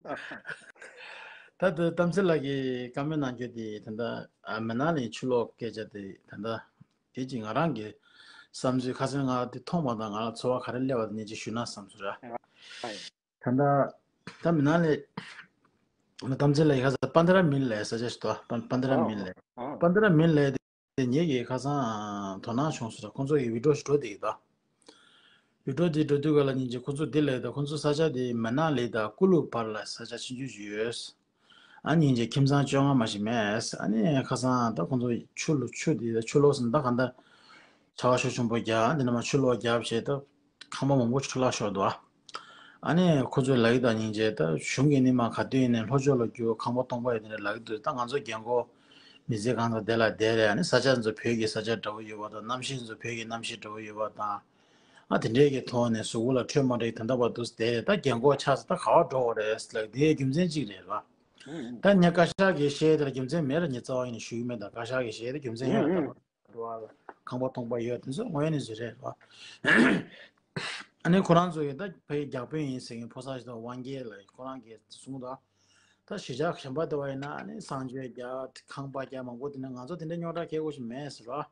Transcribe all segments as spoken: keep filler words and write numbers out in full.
ད་ལྟ་གཏམ་ཚེ་ལགས་ཀྱིས་བཀའ་མོལ་གནང་རྒྱུ་དེ་ད་ལྟ་ཨ་མི་ནང་ལ་ཆུ་ལོག་སྐད་ཆ་དེ་ད་ལྟ་དེ་ཅིག་ང་རང་གི་བསམ་ཚུལ། ཁ་སང་ང་དེ་མཐོང་བ་དང་ང་ལ་ཚོར་བ་ག་རེ་སླེབས་པ་དེ་ངས་ཅིག་ཞུ་ན་བསམ་ཚུལ་ར། ད་ལྟ་ད་མི་ནང་ལ་གཏམ་ཚེ་ལགས་ཡིན་ཁ་སང་པན་དྲ་མིལ་ལ་ས་ཆ་ཞིག་འདུག་པན་པན་དྲ་མིལ་ལ། པན་དྲ་མིལ་ལ་དེ་ངེད་ཀྱིས་ཁ་སང་དོ་སྣང་བྱུང་སོང་། ཁོང་ཚོ་ཡི་བི་ཌི་ཡོ་ཞིག་འགྲོ་བསྡད་ཀྱི་འདུག་བི་ཌི་ཡོ་དེ་འགྲོ་དུས་ག་ལ་ཉིན་གཅིག་ཁོང་ཚོ་འདི་ལས་ད་ཁོང་ཚོ་ས་ཆ་དེ་མ་ན་ལི་དང་ཀུ་ལུ་བར་ལ་ས་ཆ་ཆུང་ཆུང་ཞིག་ཡོད། ཨ་ཉིན་གཅིག་ཁྱིམ་ཚང་བཅོ་ལྔ་མ་ཞིག་མེད། ཨ་ནི་ཁ་སང་ད་ཁོང་ཚོ་ཆུ་ལོག་ཆུ་དེ་ཆུ་ལོག་ཟིན་ད་ག་འདྲ་ཆར་པ་ཤུགས་ཆེན་པོ་རྒྱག་འདི་ནས་མར་ཆུ་ལོག་རྒྱབ་བྱས་ད་ཁང་པ་མང་པོ་འཕྲོ་བརླག་ཤོར་འདུག་ཨ་ནི་ཁོ་ཚོས་ལབ་ཀྱི་འདུག་སྙིང་རྗེ། ད་གཞུང་གིས་ནི་མ་ག་དུས་ཡིན་ནའི་ལྷོ་ཕྱོགས་ལ་རྒྱུ་ཁང་པ་སྟོང་པ་ཡོད་དེ་འདྲ་ལབ་ཀྱི་འདུག་ད་ང་ཚོ་རྒན་འཁོགས་མི་ཚེ་གང་དང་དེ་ལ་བསྡད་རེད། ཨ་ནི་ས་ཆ་ཚོ་བོད་ཀྱི་ས་ཆ་འདྲ་བོ་ཡོད་པ་དང་གནམ་གཤིས་ཚོ་བོད་ཀྱི་གནམ་གཤིས་འདྲ་བོ་ཡོད་པ་དང་། ཨ་དེ་འདྲས་ཀྱི་ཐོག་ནས་གཟུགས་པོ་ལ་འཕྲོད་མ་འགྲོ་ཡི་ད་ལྟ་བར་དུ་བསྡད་རེད། ད་རྒན་འཁོགས་ཆགས་ས་ད་ག་བ་འགྲོ་བ་རེད་ལབ་དེའི་རྒྱུ་མཚན་གཅིག་རེད་བ། ད་ངས་བཀའ་ཤག་གིས་བཤད་དེ་ལ་རྒྱུ་མཚན་མེད་ར། ངས་རྩ་བ་ཡིན་ནས་ཞུ་གི་མེད། ད་བཀའ་ཤག་གིས་བཤད་དེ་རྒྱུ་མཚན་ཡོད་ར། ད་ཁང་པ་སྟོང་པ་ཡོད་དེ་ཚོ་དངོས་ཡོད་གནས་ཚུལ་རེད་བ། ཨ་ནི་ཁོ་རང་ཚོ་ཡིས་ད་ཕ་གི་རྒྱ་དཔོན་ཡིན་ཟེར་མཁན་ཕོ་གསར་ཞིག་དང་དབང་རྒྱལ་ལ་ཁོ་རང་གིས་གསུངས་ད། ད་གཞིས་ཆགས་གཞན་པ་དེ་བ་ཡིན་ན་ཨ་ནི་གསང་སྤྱོད་རྒྱག་ཁང་པ་རྒྱག་མང་པོ་དེ་ནས་ང་ཚོ་དེ་འདྲའི་རྙོག་དྲ་ཁེལ་དགོས་ཞིག་མེད་ཟེར་བ།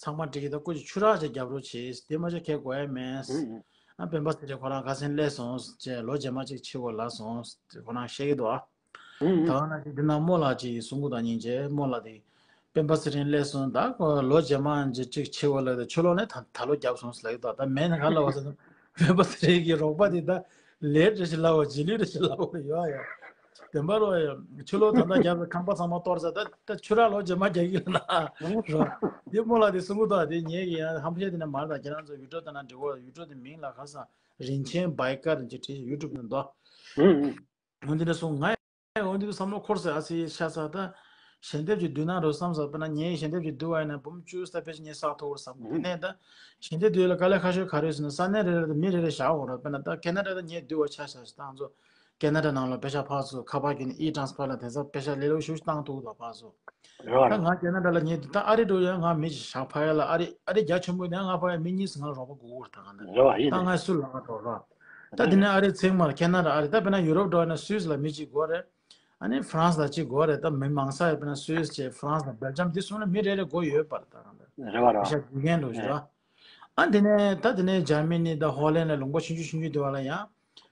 ཚང་མ་འགྲིག་གི་ད་སྐུ་མཁྱེན་ཆུ་རགས་ཅིག་རྒྱབ་རོགས་བྱེད་དེ་མ་བྱས་ཁེལ་དགོས་ཡ་མེད། ཨ་སྤེན་པ་ཚེ་རིང་ཁོ་རང་ཁ་སང་སླེབས་སོང་ཅེས་ལོ་རྗེས་མ་ཅིག་ཕྱི་བོ་ལ་སོང་ཁོ་རང་བཤད་ཀྱི་འདུག་ཨ། ད་ག་ནང་བཞིན་འདི་ན་རྨོ་ལགས་ཀྱིས་གསུང་གི་འདུག་སྙིང་རྗེ། རྨོ་ལགས་དེ་སྤེན་པ་ཚེ་རིང་སླེབས་སོང་ད་ཁོ་ལོ་རྗེས་མ་ཅིག་ཕྱི་བོ་ལ་ད་ཆུ་ལོག་ནས་ད་ད་ལོ་རྒྱབ་སོང་ཟེར་ལབ་ཀྱི་འདུག་ད་མེད་ན་ག་ལ་བ་ཟེར་ན་སྤེན་པ་ཚེ་རིང་གི་རོགས་པ་དེ་ད་ལས་འདྲ་ཞིག་ལབ་པ་རྗེས་ལུས་འདྲ་ཞིག་ལབ་པ་ཡོད་ཨ་ཡ། བདེན་པ་རོ་ཡ། ཆུ་ལོག་ད་ལྟ་རྒྱབ་ས་ཁང་པ་ཚང་མ་གཏོར་ས་ད་ད་ཆུ་རགས་ལོ་རྗེས་མ་རྒྱག་གི་ལ་ན་རོ། དེ་རྨོ་ལགས་དེ་གསུང་གི་འདུག་དེ་ངས་ཀྱི་ཡང་ཧམ་བཤད་དེ་ནས་མར་དང་ཁྱེད་རང་ཚོ་བི་ཌི་ཡོ་ལྟ་ན་འགྲིག་གོ་ཡུ་ཊུབ་དེ་མིང་ལ་ཁ་སང་རིན་ཆེན་བྷའི་ཀར་ཅེས་བྲིས་ཤིག་ཡུ་ཊུབ་ནང་འདུག་འོན་ཏེ་ནས་སོང་ང་ཡང་འོན་ཏེ་བསམ་བློ་འཁོར་ཟེར་ཨ་སི་ཤ་ཚ་ད་ཞལ་འདེབས་ཀྱི་བསྡུ་ན་རོ་བསམ་ས་དཔེར་ན་ངའི་ཞལ་འདེབས་ཀྱི་བསྡུ་བ་ཡིན་ན་འབུམ་བཅུ་ས་ཕལ་ཆེར་ངས་བསགས་ཐུབ་བར་བསམ་གི་དེ་ནས་ད་ཞལ་འདེབས་བསྡུ་ཡ་ལ་དཀའ་ལས་ཁག་ཤོས་ག་རེ་ཟེར་ན་ས་གནས་རེ་རེ་དང་མི་རེ་རེ་བཞག་འོ་ར། དཔེར་ན་ད་ཁེ་ན་ཌ་ད་ངས་བསྡུ་བ་ཆ་བཞག་ཞིག་ད་ང་ཚོ་ཁེ་ན་ཌ་ནང་ལ་པེ་ཤ་ཕར་ཚུར་ཁ་པར་གྱི་ནི་ཨི་ཊ་རན་སི་ཕར་ལ་དེ་ཚོ་པེ་ཤ་ལེ་ལོ་ཞུ་ཞུ་བཏང་ཐུབ་ད་ཕར་ཚུར། རེད་བ་ད་རེད། ང་ཁེ་ན་ཌ་ལ་ཉེ་དུས་ད་ཨ་རི་འགྲོ་ཡ་ང་མི་ཞིག་བཞག་ཕ་ཡ་ལ་ཨ་རི་ཨ་རི་རྒྱ་ཆེན་པོ་ནས་ང་ཕ་ཡ་མི་གཉིས་སུ་ང་རོགས་པ་དགོས་ཀྱི་ད་ག་འདྲ་རེད་བ་ཡིན་ད་ད་ང་སུ་ལ་ང་འགྲོ་ར། ད་དེ་ནས་ཨ་རི་ཚེང་མར་ཁེ་ན་ཌ་ཨ་རི་ད་དཔེར་ན་ཡུ་རོབ་འགྲོ་ཡ་ན་སུད་སི་ལ་མི་གཅིག་དགོས་རེད། ཨ་ནི་ཧྥ་རན་སི་ལ་གཅིག་དགོས་རེད། ད་མི་མང་ས་ཡ་དཔེར་ན་སུད་སི་བྱས་ཧྥ་རན་སི་དང་སྦེལ་ཇམ་འདི་གསུམ་ལ་མི་རེ་རེ་དགོས་ཡོད་པ་རེད་ད་ག་འདྲ་རེད་བ་རེད་བ་ཤ་རྒྱུ་རྐྱེན་འགྲོ་ཞུ་ར། ཨ་འདི་ནས་ད་འདི་ནས་འཇར་མ་ནི་དང་ཧོ་ལན་ལ་ལུང་པ་ཆུང་ཆུང་ཆུང་ཆུང་དེ་བ་ལ་ཡང་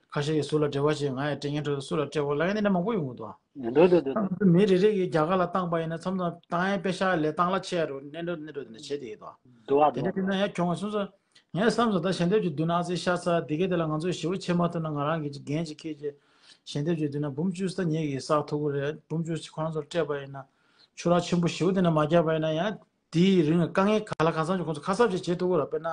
ཁ་ཤས་ཀྱིས་ཟུར་ལ་འབྲེལ་བ་བྱེད། ང་ཡང་སྤྲད་མཁན་ཁྲོད་དུ་ཟུར་ལ་སྤྲད་འོ་ལབ་མཁན་དེ་འདྲ་མང་པོ་ཡོང་གི་འདུག་ཨ། འདུག་འདུག་འདུག་འདུག་མི་རེ་རེ་གིས་རྒྱ་གར་ལ་བཏང་པ་ཡིན་ན་མཚམས་མཚམས་བཏང་ཡས་པེ་ཤག་ལས་བཏང་ལ་ཆད་རུ་གནས་འགྲོ་གནས་འགྲོ་དེ་འདྲ་བྱེད་བསྡད་ཀྱི་འདུག་འདུག་ཨ་དེ་འདྲ་འདུག་བྱས་ན་ཡང་གྱོང་བ་སོང་ཙང་ངས་བསམ་སོང་ད་ཞལ་འདེབས་ཀྱི་བསྡུ་ན་ཨ་ཙི་ཤ་ཚ་འདི་གས་དེ་ལ་ང་ཚོས་ཞེ་པོ་བྱེད་མ་ཐུབ་ན་ང་རང་གིས་ཅིག་འགན་ཅིག་འཁྱེར་བྱས་ཞལ་འདེབས་ཀྱི་བསྡུ་ན་འབུམ་བཅུ་ཙམ་ངེད་ཀྱིས་བསགས་ཐུབ་ཀྱི་རེད། འབུམ་བཅུ་ཙམ་ཁོ་རང་ཚོར་སྤྲད་པ་ཡིན་ན་ཆུ་རགས་ཆེན་པོ་ཞེ་པོ་དེ་འདྲ་མ་བརྒྱབ་པ་ཡིན་ན་ཡང་དེའི་རིང་ལ་དཀའ་ངལ་ག་ལ་གང་འཚམ་ཅིག་ཁོང་ཚོ་ཁ་གསབ་ཅིག་བྱེད་ཐུབ་ཀྱི་རེད། དཔེར་ན།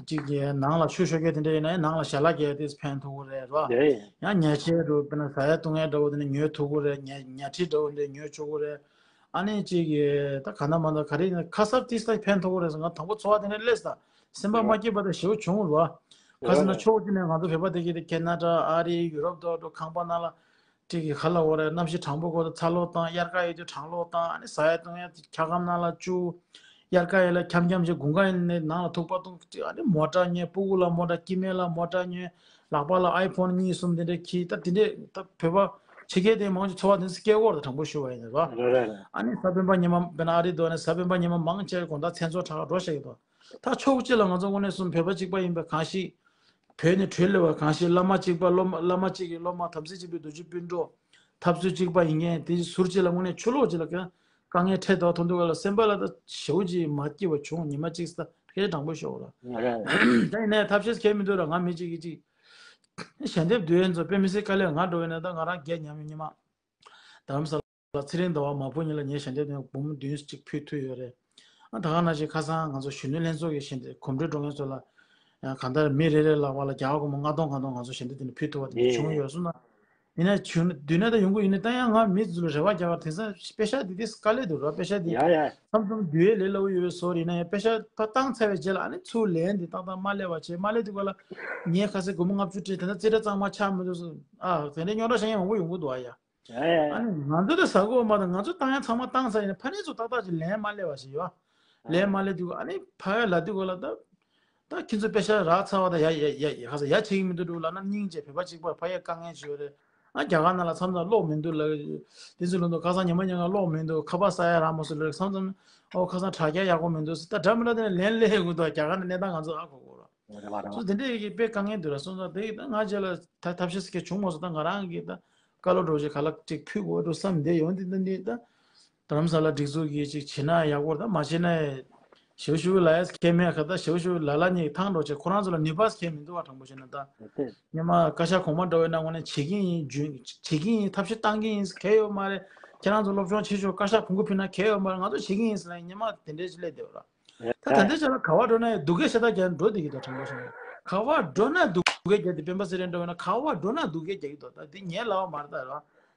གཅིག་གི་ནང་ལ་ཆུ་ཤོར་མཁན་དེ་འདྲ་ཡིན་ན་ནང་ལ་ཞལ་ལག་རྒྱག་དེ་ཕན་ཐོགས་ཀྱི་རེད་རོ། རེད། ཡང་ཉལ་ཆས་རུ་དཔེར་ན་ཟ་ཡ་བཏུང་ཡ་འདྲ་བོ་དེ་ནི་ཉོ་ཐུབ་ཀྱི་རེད། ཉལ་ཉལ་ཁྲི་འདྲ་བོ་འདི་ཉོ་ཆོག་གི་རེད། ཨ་ནི་གཅིག་གི་ད་ག་ན་མ་ན་ག་རེ་ཡིན་ན་ཁ་གསབ་ཏིས་ད་ཕན་ཐོགས་ཀྱི་རེད་ཟེར། ང་དང་པོ་འཚོ་བ་དེ་འདྲ་སླེབས་ས་སེམས་པ་མ་སྐྱིད་པ་དང་ཞེ་པོ་བྱུང་རོ། ག་ཟེར་ན་ཕྱོགས་གཅིག་ནས་ང་ཚོ་བོད་པ་དེ་གི་དེ་ཁེ་ན་ཌ་ཨ་རི་ཡུ་རོབ་དོ་འགྲོ་ཁང་པ་ནང་ལ། གཅིག་གི་ཁ་ལ་འོ་རེད། གནམ་གཤིས་གྲང་པོ་གོ་ད་ཚ་གློག་བཏང་། དབྱར་ཁ་ཡོད་དུས་གྲང་གློག་བཏང་། ཨ་ནི་ཟ་ཡ་བཏུང་ཡ་འཁྱག་སྒམ་ནང་ལ་བཅུག་དབྱར་ཁ་ཡོད་ལ་འཁྱམ་འཁྱམ་བྱས། དགུན་ཁ་ཡིན་ནའི་ནང་ལ་ཐུག་པ་བཏུང་། ཨ་ནི་མོ་ཊ་ཉོས། སྤུ་གུ་ལ་མོ་ཊ། སྐྱེ་དམན་ལ་མོ་ཊ་ཉོས། ལག་པ་ལ་ཨའི་ཕོན་གཉིས་གསུམ་དེ་འདྲ་འཁྱེར། ད་དེ་འདྲས་ད་བོད་པ་ཕྱི་རྒྱལ་དེ་མང་ཆེ་འཚོ་བ་དེ་ཚོ་སྐྱེལ་གོ་རེད། དྲང་པོ་ཞུ་བ་ཡིན་ན་རོ། རེད་རེད་རེད། ཨ་ནི་ས་བོན་པ་ཉི་མ་དཔེར་ན་ཨ་རི་དོ་ནས་ས་བོན་པ་ཉི་མ་མང་ཆེ་དགོང་དག་མཚན་ཚོགས་གྲགས་འགྲོ་བཞག་གི་འདུག་ད་ཕྱོགས་གཅིག་ལ་ང་ཚོ་དངོས་གནས་གསུམ་བོད་པ་གཅིག་པ་ཡིན་པའི་གང་ཞིག་བོད་ནས་བྲོས་སླེབས་པ་གང་ཞིག་བླ་མ་གཅིག་པ་སློབ་མ་བླ་མ་གཅིག་གི་སློབ་མ་དམ་ཚིག་གཅིག་པའི་རྡོ་རྗེ་སྤུན་གྲོགས། འཐབ་རྩོད་གཅིག་པ་ཡིན་མཁན་དེ་ཟུར་གཅིག་ལ་དངོས་གནས་ཕྱི་ལོགས་གཅིག་ལ་དཀའ་ངལ་འཕྲད་དོ་མཐོང་དུས་ག་ལ་སེམས་པ་ལ་ད་ཞེ་པོ་ཅིག་མ་སྐྱིད་པ་བྱུང་། ཉི་མ་གཅིག་ས་སྐད་དྲང་པོ་ཤོད་ལ། ད་ཡིན་ནའི་ཐབས་ཤེས་གལ་མི་འདུག་ར། ང་མི་གཅིག་གིས་གཅིག་ཞལ་འདེབས་བསྡུ་ཡས་ཚོ་དཔེ་མི་སྲིད་དཀའ་ལས། ང་འགྲོ་བས་ན་ད་ང་རང་སྒེར་ཉམས་ཡོད་ཉི་མ། རྡ་རམ་ས་ལ་ཚེ་རིང་ཟླ་བ་མ་བུ་གཉིས་ལ་ངས་ཞལ་འདེབས་དེ་འབུམ་བདུན་ཅིག་ཕུལ་ཐུབ་ཡོད་རེད། ཨ་ད་ག་ནང་བཞིན་ཁ་སང་ང་ཚོ་གཞོན་ནུ་ལྷན་ཚོགས་ཀྱི་ཞལ་འདེབས་གོམ་བགྲོད་འགྲོ་མཁན་ཚོ་ལ་ཡང་གང་ལྟར་མི་རེ་རེ་ལག་པ་ལ་རྒྱ་གར་སྒོར་མོ་ལྔ་སྟོང་ལྔ་སྟོང་ང་ཚོ་ཞལ་འདེབས་དེ་ནས་ཕུལ་ཐུབ་པ་དེ་འདྲ་བྱུང་ཡོད་སོང་ན། ཡིན་ན་བྱུང་ན་བསྡུ་ན་ད་ཡོང་གི་ཡིན་ན། ད་ཡང་ང་མི་ཚོ་ལ་རེ་བ་རྒྱག་པར་དེང་སང་པེ་ཤག་འདི་དེ་དཀའ་ལས་འདུག་ར། པེ་ཤག་འདི་ཡ་ཡ། མཚམས་མཚམས་བསྡུ་ཡས་ལས་སླ་པོ་ཡོད་པའི་བཟོ་འདྲ་ཡིན་ན་ཡང་པེ་ཤག་ཕར་བཏང་ཚར་བའི་རྗེས་ལ་ཨ་ནི་ཚུར་ལན་འདི་ཏག་ཏག་མ་སླེབས་པ་བྱས། མ་སླེབས་དུས་ག་ལ་ངས་ཁ་སང་སྒོར་མོ་ལྔ་བཅུ་སྤྲད། ད་ལྟ་རྩིས་ཁྲ་གཙང་མ་ཆགས་མི་འདུག་ཟེར། ཨ་དེ་འདྲའི་རྙོག་དྲ་བཤད་མཁན་མང་པོ་ཡོང་གི་འདུག་ཨ་ཡ། ཨ་ནི་ང་ཚོ་དེ་ཟ་དགོས་མ་གཏོགས་ང་ཚོ་བཏང་ཡ་ཚང་མ་བཏང་ཚར་ཡིན་ན་ཕ་ནས་ཚུར་ཏག་ཏག་ཅིག་ལན་མ་སླེབས་པ་ཞིག་ཡོད། ལན་མ་སླེབས་དུས་ཨ་ནི་ཕ་ཡ་ལབ་དུས་ག་ལ་ད། ད་ཁྱེད་ཚོ་པེ་ཤག་རག་ཚར་བ་དང་ཡ་ཡ་ཡ་ཡ་ཁ་ས་ཡ་བྱེད་ཀྱི་མི་འདུག་འདུག་ལབ་ན། སྙིང་རྗེ། བོད་པ་གཅིག་པ་ཕ་ཡ་དཀའ་ངལ་ཅིག་ཡོད་རེད། ཨ་རྒྱ་གར་ནང་ལ་མཚམས་མཚམས་གློག་མི་འདུག་ལ། དེ་ཚོ་ལ་འདུག་ཁ་སང་ཉི་མ་ཉིན་གང་གློག་མི་འདུག་ཁ་པར་ས་ཡ་རག་མ་སོང་ལ། མཚམས་མཚམས་ཨོ་ཁ་སང་དྲ་རྒྱ་ཡག་པོ་མི་འདུག་ཟེར། ད་འདྲ་མི་འདྲ་དེ་ནས་ལན་སླེབས་ཡོང་གི་འདུག་རྒྱ་གར་ནས་གནས་སྟངས་ང་ཚོ་ཧ་གོ་གོ་ར། རེད་བ་རེད་སོ་བ། དེ་འདྲས་ཀྱི་དཔེ་དཀའ་ངལ་འདུག་ར། སོང་ཙང་དེ་ད་ང་རྗེས་ལ་ད་ཐབས་ཤེས་ཀྱི་བྱུང་མ་སོང་། ད་ང་རང་གིས་ད་བཀའ་སློབ་འདྲ་བོ་ཅིག་ག་ལ་ཅིག་ཕུལ་དགོས་འགྲོ་བསམ་བསྡད་ཡོང་དེ་ད་འདི་ད། དྷ་རམ་ས་ལ་སྒྲིག་འཛུགས་ཀྱིས་ཅིག་བྱེད་ན་ཡག་པོ་རེད། ད་མ་བྱེད་ན་ཞེ་པོ་ཞེ་པོ་ལ་ཡ་ཁྱད་མེད་ཁ། ད་ཞེ་པོ་ཞེ་པོ་ལ་ལ་ཉིད་ཐང་འགྲོ་བྱེད་ཁོ་རང་ཚོ་ལ་ནུས་པ་ཁྱད་མི་འདུག་བ། དྲང་པོ་བཤད་ན་ད་སྙེ་མ་བཀའ་ཤག་གོང་མ་འདྲ་བོ་ཡིན་ན་དངོས་གནས་བྱེད་ཀྱི་ཡིན། རྒྱུན་བྱེད་ཀྱི་ཡིན། ཐབས་ཤེས་བཏང་གི་ཡིན། གལ་ཡོད་མ་རེད། ཁྱེད་རང་ཚོ་སློབ་སྦྱོང་བྱེད་ཆོག་བཀའ་ཤག་ཕུང་པོ་ཕུལ་ན་གལ་ཡོད་མ་རེད། ང་ཚོ་བྱེད་ཀྱི་ཡིན་ཟེར་ན་སྙེ་མ་དེ་འདྲས་ཅིག་སླེབས་བསྡད་པ་ར། ད་ད་ལྟའི་ཆ་ལ་ག་བ་འགྲོ་ན་ཡང་སྡུག་སྐད་བཤད་ད་རྒྱག་འགྲོ་བསྡད་ཀྱི་འདུག་དྲང་པོ་བཤད་ན། ག་བ་འགྲོ་ན་སྡུག་སྐད་རྒྱག་དེ་སྤེན་པ་ཚེ་རིང་འདྲ་བོ་ན་ག་བ་འགྲོ་ན་སྡུག་སྐད་རྒྱག་གི་འདུག་ད་དེ་ངའི་ལབ་པ་མ་རེད་ད་ར།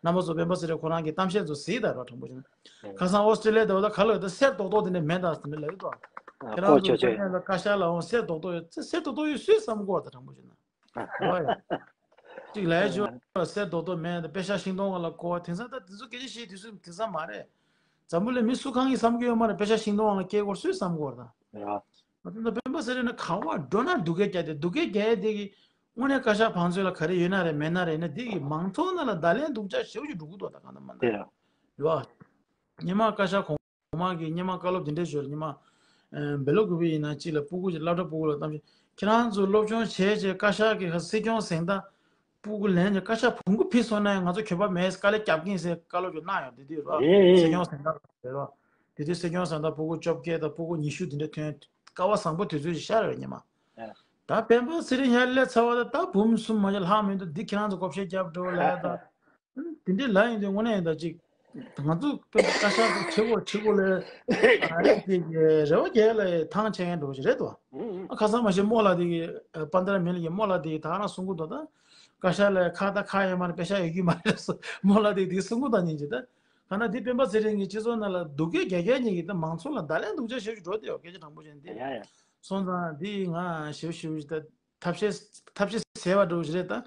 རྣམ་པ་ཚོ་སྤེན་པ་ཚེ་རིང་ཁོ་རང་གི་གཏམ་བཤད་ཚོ་གཟིགས་ད་ར། དྲང་པོ་བཤད་ན། ཁ་སང་ཨོ་སི་ཀྲི་ལི་ཡ་དེ་བ་ད་ག་ལ་ད་གསེར་རྡོག་རྡོག་དེ་འདྲ་མེད་ད་ཟེར་ནས་ལབ་ཡོད་དོ། ཁྱེད་རང་ཚོ་ཁྱེད་རང་ལ་བཀའ་ཤག་ལའང་གསེར་རྡོག་རྡོག་ཡོད། གསེར་རྡོག་རྡོག་ཡོད་སུས་བསམ་གོ་བ་ད། དྲང་པོ་བཤད་ན། ཨ་ཡ། གཅིག་ལས་ཆོག་གསེར་རྡོག་རྡོག་མེད་ད། པེ་ཤག་ཤིང་སྡོང་བ་ལ་བསྐོར་བ། དེང་སང་ད་དེ་ཚོ་སྐད་ཆ་བཤད་དུས་ཚོད་དེང་སང་མ་རེད། འཛམ་བུ་གླིང་མི་སུ་གང་གིས་བསམ་གྱི་ཡོད་མ་རེད། པེ་ཤག་ཤིང་སྡོང་བ་ལ་སྐྱེལ་སྐོར་སུས་བསམ་གོ་བ་ད། ཡ། ང་ཚོ་ད་སྤེན་པ་ཚེ་རིང་ནི་ག་བ་འགྲོ་ན་སྡུག་སྐད་རྒྱག་དེ། སྡུག་སྐད་རྒྱག་ཡ་དེ་གི་དངོས་གནས་བཀའ་ཤག་བང་མཛོད་ལ་ག་རེ་ཡོད་ན་རེད་མེད་ན་རེད་ན། དེ་གི་མང་ཚོགས་ནང་ལ་བརྡ་ལན་སྡུག་ཅག་ཞེ་པོ་ཅིག་འགྲོ་གི་འདུག་ད་གང་ལྟར་མ་ལྟར། ཡ། ཡོད་ཨ། ཉི་མ་བཀའ་ཤག་གོང་མ་གིས་སྙེ་མ་བཀའ་སློབ་དེ་འདྲས་ཞུས་རེད། ཉི་མ་ཨ་བེ་ལོ་ཀུ་པི་ཡིན་ན་གཅིག་ལ་སྤུ་གུ་ཅིག་སློབ་གྲྭ་སྤུ་གུ་ལ་གཏམ་བཤད། ཁྱེད་རང་ཚོ་སློབ་སྦྱོང་བྱས་བྱས་བཀའ་ཤག་གི་ཁ་སྲིད་སྐྱོང་གཟེངས་རྟགས་སྤུ་གུ་ལེན་བྱས་བཀའ་ཤག་བོང་གུ་ཕུད་སོང་ན་ཡང་ང་ཚོ་གྱོད་པ་མེད། དཀའ་ལས་རྒྱབ་ཀྱིན་ཟེར་བཀའ་སློབ་ཅིག་གནང་ཡོད། དེ་དུས་རོ། ཨེ་ཨེ། སྲིད་སྐྱོང་གཟེངས་རྟགས་རེད་རོ། དེ་དུས་སྲིད་སྐྱོང་གཟེངས་རྟགས་སྤུ་གུ་བཅོ་བརྒྱད་དང་སྤུ་གུ་ཉི་ཤུ་དེ་འདྲས་ཐོན། སྐལ་བ་བཟང་པོ་དུས་ཚོད་ཅིག་ཤར་རེད་ཉི་མ། ད་སྤེན་པ་ཚེ་རིང་ཡར་སླེབས་ཚར་བ་ད་ད་འབུམ་གསུམ་མ་གཏོགས་ལྷག་མི་འདུག་འདི་ཁྱེད་རང་ཚོ་བགོ་བཤའ་རྒྱབ་འགྲོ་ལ་ཡ་ད། དེ་འདྲའི་ལ་ཡིན་དུས་དངོས་གནས་ཡིན་ད་ཅིག་ང་ཚོ་དཔེ་བཀའ་ཤག་ཏུ་ཆེ་གོ་ཆེ་གོ་ལ་ཨ་རེ་དེ་གི་རེ་བ་རྒྱལ་ལ་ཐང་ཆད་མཁན་འགྲོ་བཞིན་རེད་དོ། ཨ་ཁ་སང་མ་གཞི་རྨོ་ལགས་དེ་གི་པན་དར་མིལ་གི་རྨོ་ལགས་དེ་གི་ད་ག་རང་གསུང་གི་འདུག་ད་བཀའ་ཤག་ལ་ཁ་ད་ཁ་ཡོད་མ་རེད། པེ་ཤག་ཡོད་ཀྱི་མ་རེད་ཟེར། རྨོ་ལགས་དེ་གི་དེ་གསུང་གི་འདུག་ཉིན་གཅིག་ད་ག་ན་དེ་སྤེན་པ་ཚེ་རིང་གི་སྤྱི་ཚོགས་ནང་ལ་སྡུག་སྐད་རྒྱག་མཁན་གཉིས་ཀྱི་ད་མང་ཚོགས་ལ་བརྡ་ལན་སྡུག་ཅག་ཞེ་པོ་ཅིག་འགྲོ་བསྡད་ཡོད། སྐད་ཆ་དྲང་པོ་བཤད་ན་དེ་ཡ་ཡ། སོང་ཙང་དེ་ང་ཞེ་པོ་ཞེ་པོ་ཅིག་ད། ཐབས་ཤེས་ཐབས་ཤེས་ཟེར་བ་འདྲ་བོ་ཞིག་རེད་ད།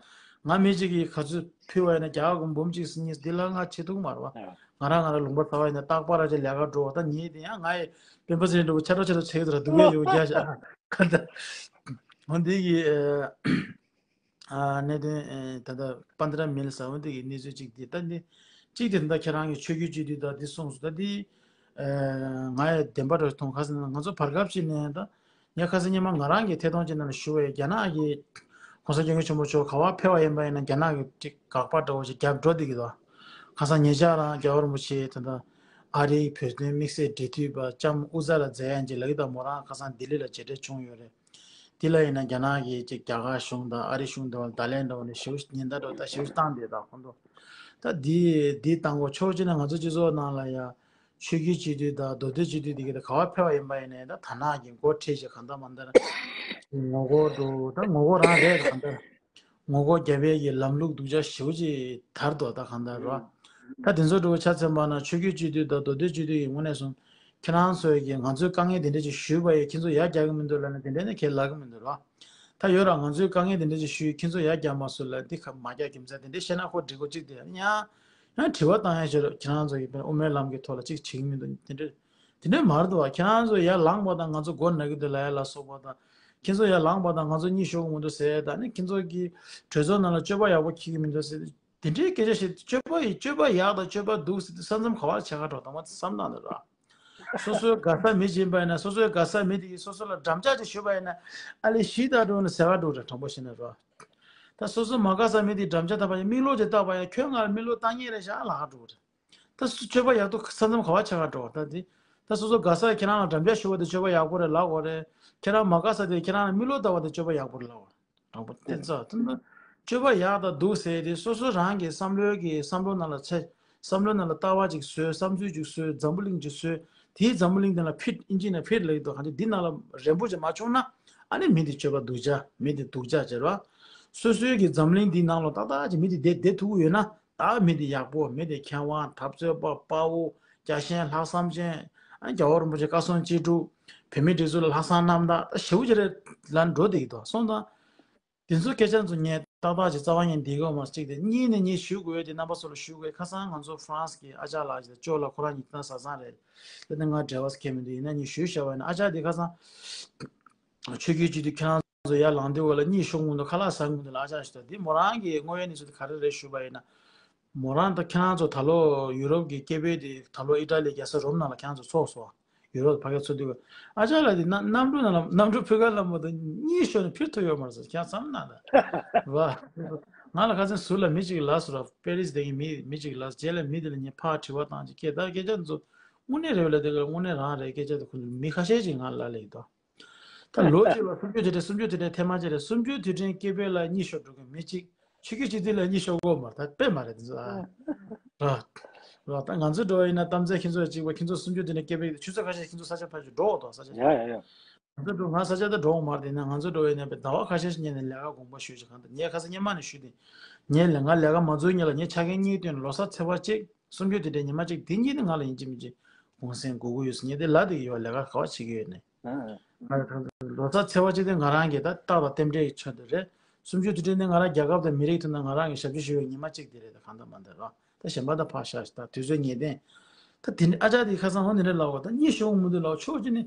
ང་མི་གཅིག་གིས་ག་ཚོད་ཕུལ་བ་ཡིན་ན་རྒྱ་གར་གོང་འབུམ་གཅིག་གཉིས་འདི་ལ་ང་བྱེད་ཐུབ་མ་རེད་བ། ང་རང་ང་རང་ལུང་པ་ཚ་བ་ཡིན་ན་རྟག་པར་ར་ཅིག་ལས་ཀ་འགྲོ་བ་ད་ཉིད་དེ་ཡང་ང་ཡི་སྤེན་པ་ཚེ་རིང་འདྲ་བོ་ཆ་འགྲོ་ཆ་འགྲོ་བྱེད་ཀྱི་འདུག་སྡུག་གས་ཡོད་རྒྱ་ཞག་ག་ད། འོ་འདི་གི་ཨ་གནད་དོན་ཨེ་ད་ལྟ་པན་དྲ་མིལ་ཟེར་བ་འདི་གི་གནས་ཚུལ་གཅིག་དེ་ད་འདི་གཅིག་དེ་ད་ཁྱེད་རང་གི་ཆོས་བརྒྱུད་སྤྱི་འཐུས་ད་འདི་གསུངས་སོང་། ད་འདི་ཨེ་ང་ཡི་བདེན་པ་འདྲ་བོ་མཐོང་། ག་ཟེར་ན་ང་ཚོ་བར་སྐབས་ཅིག་ནས་ད། ངས་ཁ་སང་ཉི་མ་ང་རང་གི་ཐད་གཏོང་ཅིག་ནང་ལ་ཞུ་བ་ཡིན། རྒྱ་ནག་གི་གོང་ས་སྐྱབས་མགོན་ཆེན་པོ་མཆོག་ག་པར་ཕེབས་པ་ཡིན་པ་ཡིན་ན་རྒྱ་ནག་གི་ཅིག་དགག་པ་འདྲ་བོ་ཞིག་རྒྱབ་འགྲོ་བསྡད་ཀྱི་འདུག་ཁ་སང་ཉེ་ཆར་རང་རྒྱལ་བ་རིན་པོ་ཆེ་ད་ལྟ་ཨ་རིའི་བོད་དོན་དམིགས་བསལ་འབྲེལ་མཐུད་པ་ལྕམ་ཨུ་ཛ་ལ་ཛེ་ཡན་གྱིས་ལབ་ཀྱི་འདུག་མོ་རང་ཁ་སང་ལྡི་ལི་ལ་མཇལ་འཕྲད་བྱུང་ཡོད་རེད། དེ་ལ་ཡིན་ན་རྒྱ་ནག་གི་ཅིག་རྒྱ་གར་གཞུང་དང་ཨ་རི་གཞུང་དེ་བ་ལ་བརྡ་ལན་འདྲ་བོ་ནས་ཞེ་པོ་ཉེན་བརྡ་འདྲ་བོ་ད་ཞེ་པོ་བཏང་བསྡད་འདུག་ཁོང་ཚོ། ད་འདི་འདི་བཏང་གོ་ཕྱོགས་གཅིག་ནས་ང་ཚོ་སྤྱི་ཚོགས་ནང་ལ་ཡ། ཆོས་བརྒྱུད་སྤྱི་འཐུས་དང་མདོ་སྟོད་སྤྱི་འཐུས་དེ་ག་ད་ག་པར་ཕེབས་པ་ཡིན་པ་ཡིན་ནའི་ད་དར་ནག་གི་མགོ་ཁྲིད་བྱས་གང་ལྟར་མ་ལྟར་ངོ་རྒོལ་འགྲོ་ད་ངོ་རྒོལ་རང་རེད། ད་གང་ལྟར་ངོ་རྒོལ་རྒྱབ་པའི་གི་ལམ་ལུགས་སྡུག་ཅག་ཞེ་པོ་ཅིག་དར་འདུག་ད་གང་ལྟར་རོ། ད་དེ་ཚོ་འགྲོ་ཆ་མཚོན་པ་ན་ཆོས་བརྒྱུད་སྤྱི་འཐུས་དང་མདོ་སྟོད་སྤྱི་འཐུས་ཀྱི་ངོས་ནས་སོང་ཁྱེད་རང་ཚོས་ཀྱི་ང་ཚོའི་དཀའ་ངལ་དེ་འདྲ་ཅིག་ཞུས་པ་ཡིས་ཁྱེད་ཚོ་ཡར་རྒྱག་གི་མི་འདུག་ལབ་ན་དེ་འདྲ་ནི་ཁས་ལབ་གི་མི་འདུག་རོ། ད་ཡོད་ར་ང་ཚོའི་དཀའ་ངལ་དེ་འདྲ་ཅིག་ཞུས་ཁྱེད་ཚོ་ཡར་རྒྱག་མ་སོང་ལབ་འདི་ཁ་མ་རྒྱག་གི་མཚན་དེ་འདྲ་བཤད་ན་ཁོ་འགྲིག་གོ་གཅིག་དེ་ཡང་། ཡང་དྲི་བ་བཏང་ཡ་ཞིག་རེད། ཁྱེད་རང་ཚོ་ཡིས་དཔེར་ན་དབུ་མའི་ལམ་གྱི་ཐོག་ལ་གཅིག་བྱེད་ཀྱི་མི་འདུག་དེ་འདྲ་དེ་འདྲ་མ་རེད་འདུག་བ། ཁྱེད་རང་ཚོ་ཡར་ལངས་པ་དང་ང་ཚོ་མགོ་ན་གི་འདུག་ལབ་ཡ་ལ་སོགས་པ་དང་། ཁྱེད་ཚོ་ཡར་ལངས་པ་དང་ང་ཚོ་གཉིད་ཤོར་གི་མི་འདུག་ཟེར་ཡ་དང་ནི་ཁྱེད་ཚོ་གི་གྲོས་ཚོགས་ནང་ལ་སྤྱོད་པ་ཡག་པོ་འཁྱེར་གི་མི་འདུག་ཟེར་དེ་འདྲའི་སྐད་ཆ་བཤད། སྤྱོད་པ་ཡི་སྤྱོད་པ་ཡག་དང་སྤྱོད་པ་སྡུག་ཟེར་དུས་ས་མཚམས་ག་པར་ཕྱེ་ག་འགྲོ་དང་བ་བསམ་སྟངས་འདི་ར། སོ་སོའི་དགའ་ས་མི་བྱིན་པ་ཡིན་ན་སོ་སོའི་དགའ་ས་མི་དེ་གིས་སོ་སོ་ལ་འགྲམ་ལྕག་ཅིག་གཞུས་པ་ཡིན་ན་ཨ་ལེ་ཞིག་ད་འགྲོ་ནས་ཟེར་ག་འགྲོ་ར། དྲང་པོ་བཤད་ན་ར། ད་སོ་སོ་མ་དགའ་ས་མི་དེ་འགྲམ་ལྕག་བཏགས་པ་ཡིན་མིག་ལོག་ཅིག་བཏགས་པ་ཡིན་ཁྱོད་ང་ལ་མིག་ལོག་བཏགས་ཉེས་རེད་ཤག་ལབ་ག་འགྲོ་གི་རེད། ད་སྤྱོད་པ་ཡག་སྡུག་ས་མཚམས་ག་པར་ཆགས་ག་འགྲོ་བ་ད་དེ། ད་སོ་སོ་དགའ་ས་ཁྱེད་རང་ལ་འགྲམ་ལྕག་གཞུ་བ་དེ་སྤྱོད་པ་ཡག་པོ་རེད་ལབ་དགོས་རེད། ཁྱེད་རང་མ་དགའ་ས་དེ་ཁྱེད་རང་ལ་མིག་ལོག་ལྟ་བ་དེ་སྤྱོད་པ་ཡག་པོ་རེད་ལབ་དགོས་རེད། དྲང་པོ་དེ་ཚོ་དེ་ཚོ་སྤྱོད་པ་ཡག་དང་སྡུག་ཟེར་དེ་སོ་སོ་རང་གི་བསམ་བློའི་གི་བསམ་བློ་ནང་ལ་ཚེ་བསམ་བློ་ནང་ལ་ལྟ་བ་ཅིག་བཟོས། བསམ་ཚུལ་ཅིག་བཟོས། འཛམ་བུ་གླིང་ཅིག་བཟོས། དེའི་འཛམ་བུ་གླིང་དེ་ལ་ཕིཊ་ཨིན་ཇི་ནང་ཕིཊ་ལབ་ཀྱི་འདུག་གང་ཅི་འདི་ནང་ལ་རན་པོ་ཅིག་མ་བྱུང་ན་ཨ་ནི་མི་དེ་སྤྱོད་པ་སྡུག་ཅག་མི་དེ་སྡུག་ཅག་ཅེས་རེད་བ། སོ་སོའི་གི་འཛམ་གླིང་འདིའི་ནང་ལ་ཏག་ཏག་ཅིག་མི་དེ་བསྡད་བསྡད་ཐུབ་ཀྱི་ཡོད་ན། ད་མི་དེ་ཡག་པོ། མི་དེ་མཁས་དབང་འཐབ་རྩོད་པ་དཔའ་བོ་རྒྱལ་ཞེན་ལྷག་བསམ་ཅན། ཨ་རྒྱལ་བ་རིན་པོ་ཆེ་བཀའ་གསུང་ཅི་སྒྲུབ། བོད་མིའི་སྒྲིག་འཛུགས་ལ་ལྷག་བསམ་རྣམ་དག་ད་ཞེ་པོ་ཅིག་རེད་ལབ་འགྲོ་བསྡད་ཀྱི་འདུག་སོང་ཙང་དེ་ཚོའི་སྐད་ཆ་ཚོ་ངས་ཏག་ཏག་ཅིག་རྩ་བ་ཉིད་འདི་གོ་མ་གཅིག་དེ་གཉིས་ནས་གཉིས་ཞུ་དགོས་དེ་རྣམ་པ་ཚོ་ལ་ཞུ་དགོས། ཁ་སང་ང་ཚོ་ཧྥ་རན་སི་གི་ཨ་ཅག་ལགས་ཅིག་ཅོ་ལགས་ཁོ་རང་ཉིད་ཐོན་བཟང་བཟང་རེད། དེ་ནས་ང་འབྲེལ་བ་ཁྱད་མི་འདུག་ཡིན་ན་ངས་ཞུས་བཞག་པ་ཡིན་ན་ཨ་ཅག་དེ་ཁ་སང་ཆོས་བརྒྱུད་སྤྱི་འཐུས་ཁྱེད་རང་ཚོ་ཡར་ལངས་དུས་ག་ལ་གཉིད་ཤོར་གི་འདུག་ཁ་ལག་ཟ་གི་འདུག་ལ་ཨ་ཅག་ཞིག་འདུག་དེ་མོ་རང་གི་དངོས་ཡོད་གནས་ཚུལ་དེ་ག་རེ་རེད་ཞུས་པ་ཡིན་ན། མོ་རང་དང་ཁྱེད་རང་ཚོ་ད་ལོ་ཡུ་རོབ་ཀྱི་སྐད་འབོད་དེ་ད་ལོ་ཨི་ཊ་ལི་རྒྱལ་ས་རོམ་ནང་ལ་ཁྱེད་རང་ཚོ་ཚོགས་སོང་། ཡུ་རོབ་ཕ་གིར་ཚོགས་དུས་ཨ་ཅག་ལགས་དེ་གནམ་གནམ་གྲུ་ནང་ལ་གནམ་གྲུ་ཕུ་ཁ་ལ་མོ་དང་གཉིད་ཤོར་ནས་ཕེབས་ཐུབ་ཡོད་མ་རེད་ཟེར། ཁྱེད་རང་བསམ་ན་ད་བ། ང་ལ་ཁ་སང་ཟུར་ལ་མི་གཅིག་ལབ་སོང་ར། པེ་རི་སི་དེ་གི་མི་མི་གཅིག་ལབ། རྗེས་ལ་མི་དེ་ལ་ངས་ཕར་དྲི་བ་བཏང་ཅིག་སྐད་ད་སྐད་ཆ་འཛོ་དངོས་གནས་རེད་བ་ལ་དེ་ག་དངོས་གནས་རང་རེད། སྐད་ཆ་དེ་ཁོ་ཚོ་མི་ཁ་ཤས་ཅིག་ང་ལ་ལབ་ཡོད་དོ། ད་ལོ་གཅིག་ལ་སུམ་ཅུ་དུས་དྲན། སུམ་ཅུ་དུས་དྲན་ཐེངས་མ་གཅིག་རེད། སུམ་ཅུ་དུས་དྲན་སྐད་འབོད་ལ་གཉིད་ཤོར་འགྲོ་མཁན་མི་གཅིག་ཆོས་བརྒྱུད་སྤྱི་འཐུས་ལ་གཉིད་ཤོར་གོ་མ་རེད། ད་དཔེ་མ་རེད་དེ་ཚོ་ཨ། ར། ར། ད་ང་ཚོ་འགྲོ་བ་ཡིན་ན་གཏམ་ཚེ་ཁྱེད་ཚོ་གཅིག་པ། ཁྱེད་ཚོ་སུམ་ཅུ་དུས་དྲན་སྐད་འབོད་ཆུ་ཚོད་ཁ་ཤས་ཁྱེད་ཚོ་ས་ཆ་ཕར་ཞིག་འགྲོ་འོ་དོ་ས་ཆ་ཡ་ཡ་ཡ། ང་ཚོ་འགྲོ་ང་ས་ཆ་ད་འགྲོ་འོ་མ་རེད། དེ་ན་ང་ཚོ་འགྲོ་བ་ཡིན་ན་པའི་ཟླ་བ་ཁ་ཤས་ཤིག་ཉལ་ནས་ལས་ཀ་དགོངས་པ་ཞུས་ཤིག་གང་ལྟར་ངས་ཁ་སང་སྔོན་མ་ནས་ཞུས་ཏེ། ངས་ལས་ང་ལས་ཀ་མ་འཛུལ་སྔོན་ལ་ངས་ཆ་རྐྱེན་གཉིས་བཏོན་ནས་ལོ་གསར་ཚེས་པ་གཅིག་སུམ་ཅུ་དུས་དྲན་ཉི་མ་གཅིག་དེ་གཉིས་ནི་ང་ལ་ཡིན་གཅིག་མིན་གཅིག་གུང་སེང་དགོས་ཀྱི་ཡོད་ཟེར། ངས་དེ་ལབ་བསྡད་ཀྱི་ཡོད། ལས་ཀ་ག་པར་བྱེད་ཀྱི་ཡོད་ནས། ཨ། ང་ལ་ད་ལོ་གསར་ཚེས་པ་གཅིག་དེ་ང་རང་གི་ད་རྟགས་དང་རྟེན་འབྲེལ་གྱི་ཆེད་དུ་རེད། སུམ་ཅུ་དུས་དྲན་དེ་ང་རང་རྒྱལ་ཁབ་དང་མི་རིགས་ཐོག་ནས་ང་རང་གི་ཞབས་ཕྱི་ཞུ་བའི་ཉི་མ་གཅིག་དེ་རེད། ད་གང་ལྟར་མ་ལྟར་ར། ད་གཞན་པ་ད་ཕར་བཞག་ད་དུས་ཚོད་ངེས་གཏན། ད་དེ་ནི་ཨ་ཅག་དེ་ཁ་སང་ཧོ་ནི་རེད་ལབ་པ། ད་གཉིད་ཤོར་མི་འདུག་ལབ་ཕྱོགས་གཅིག་ནས་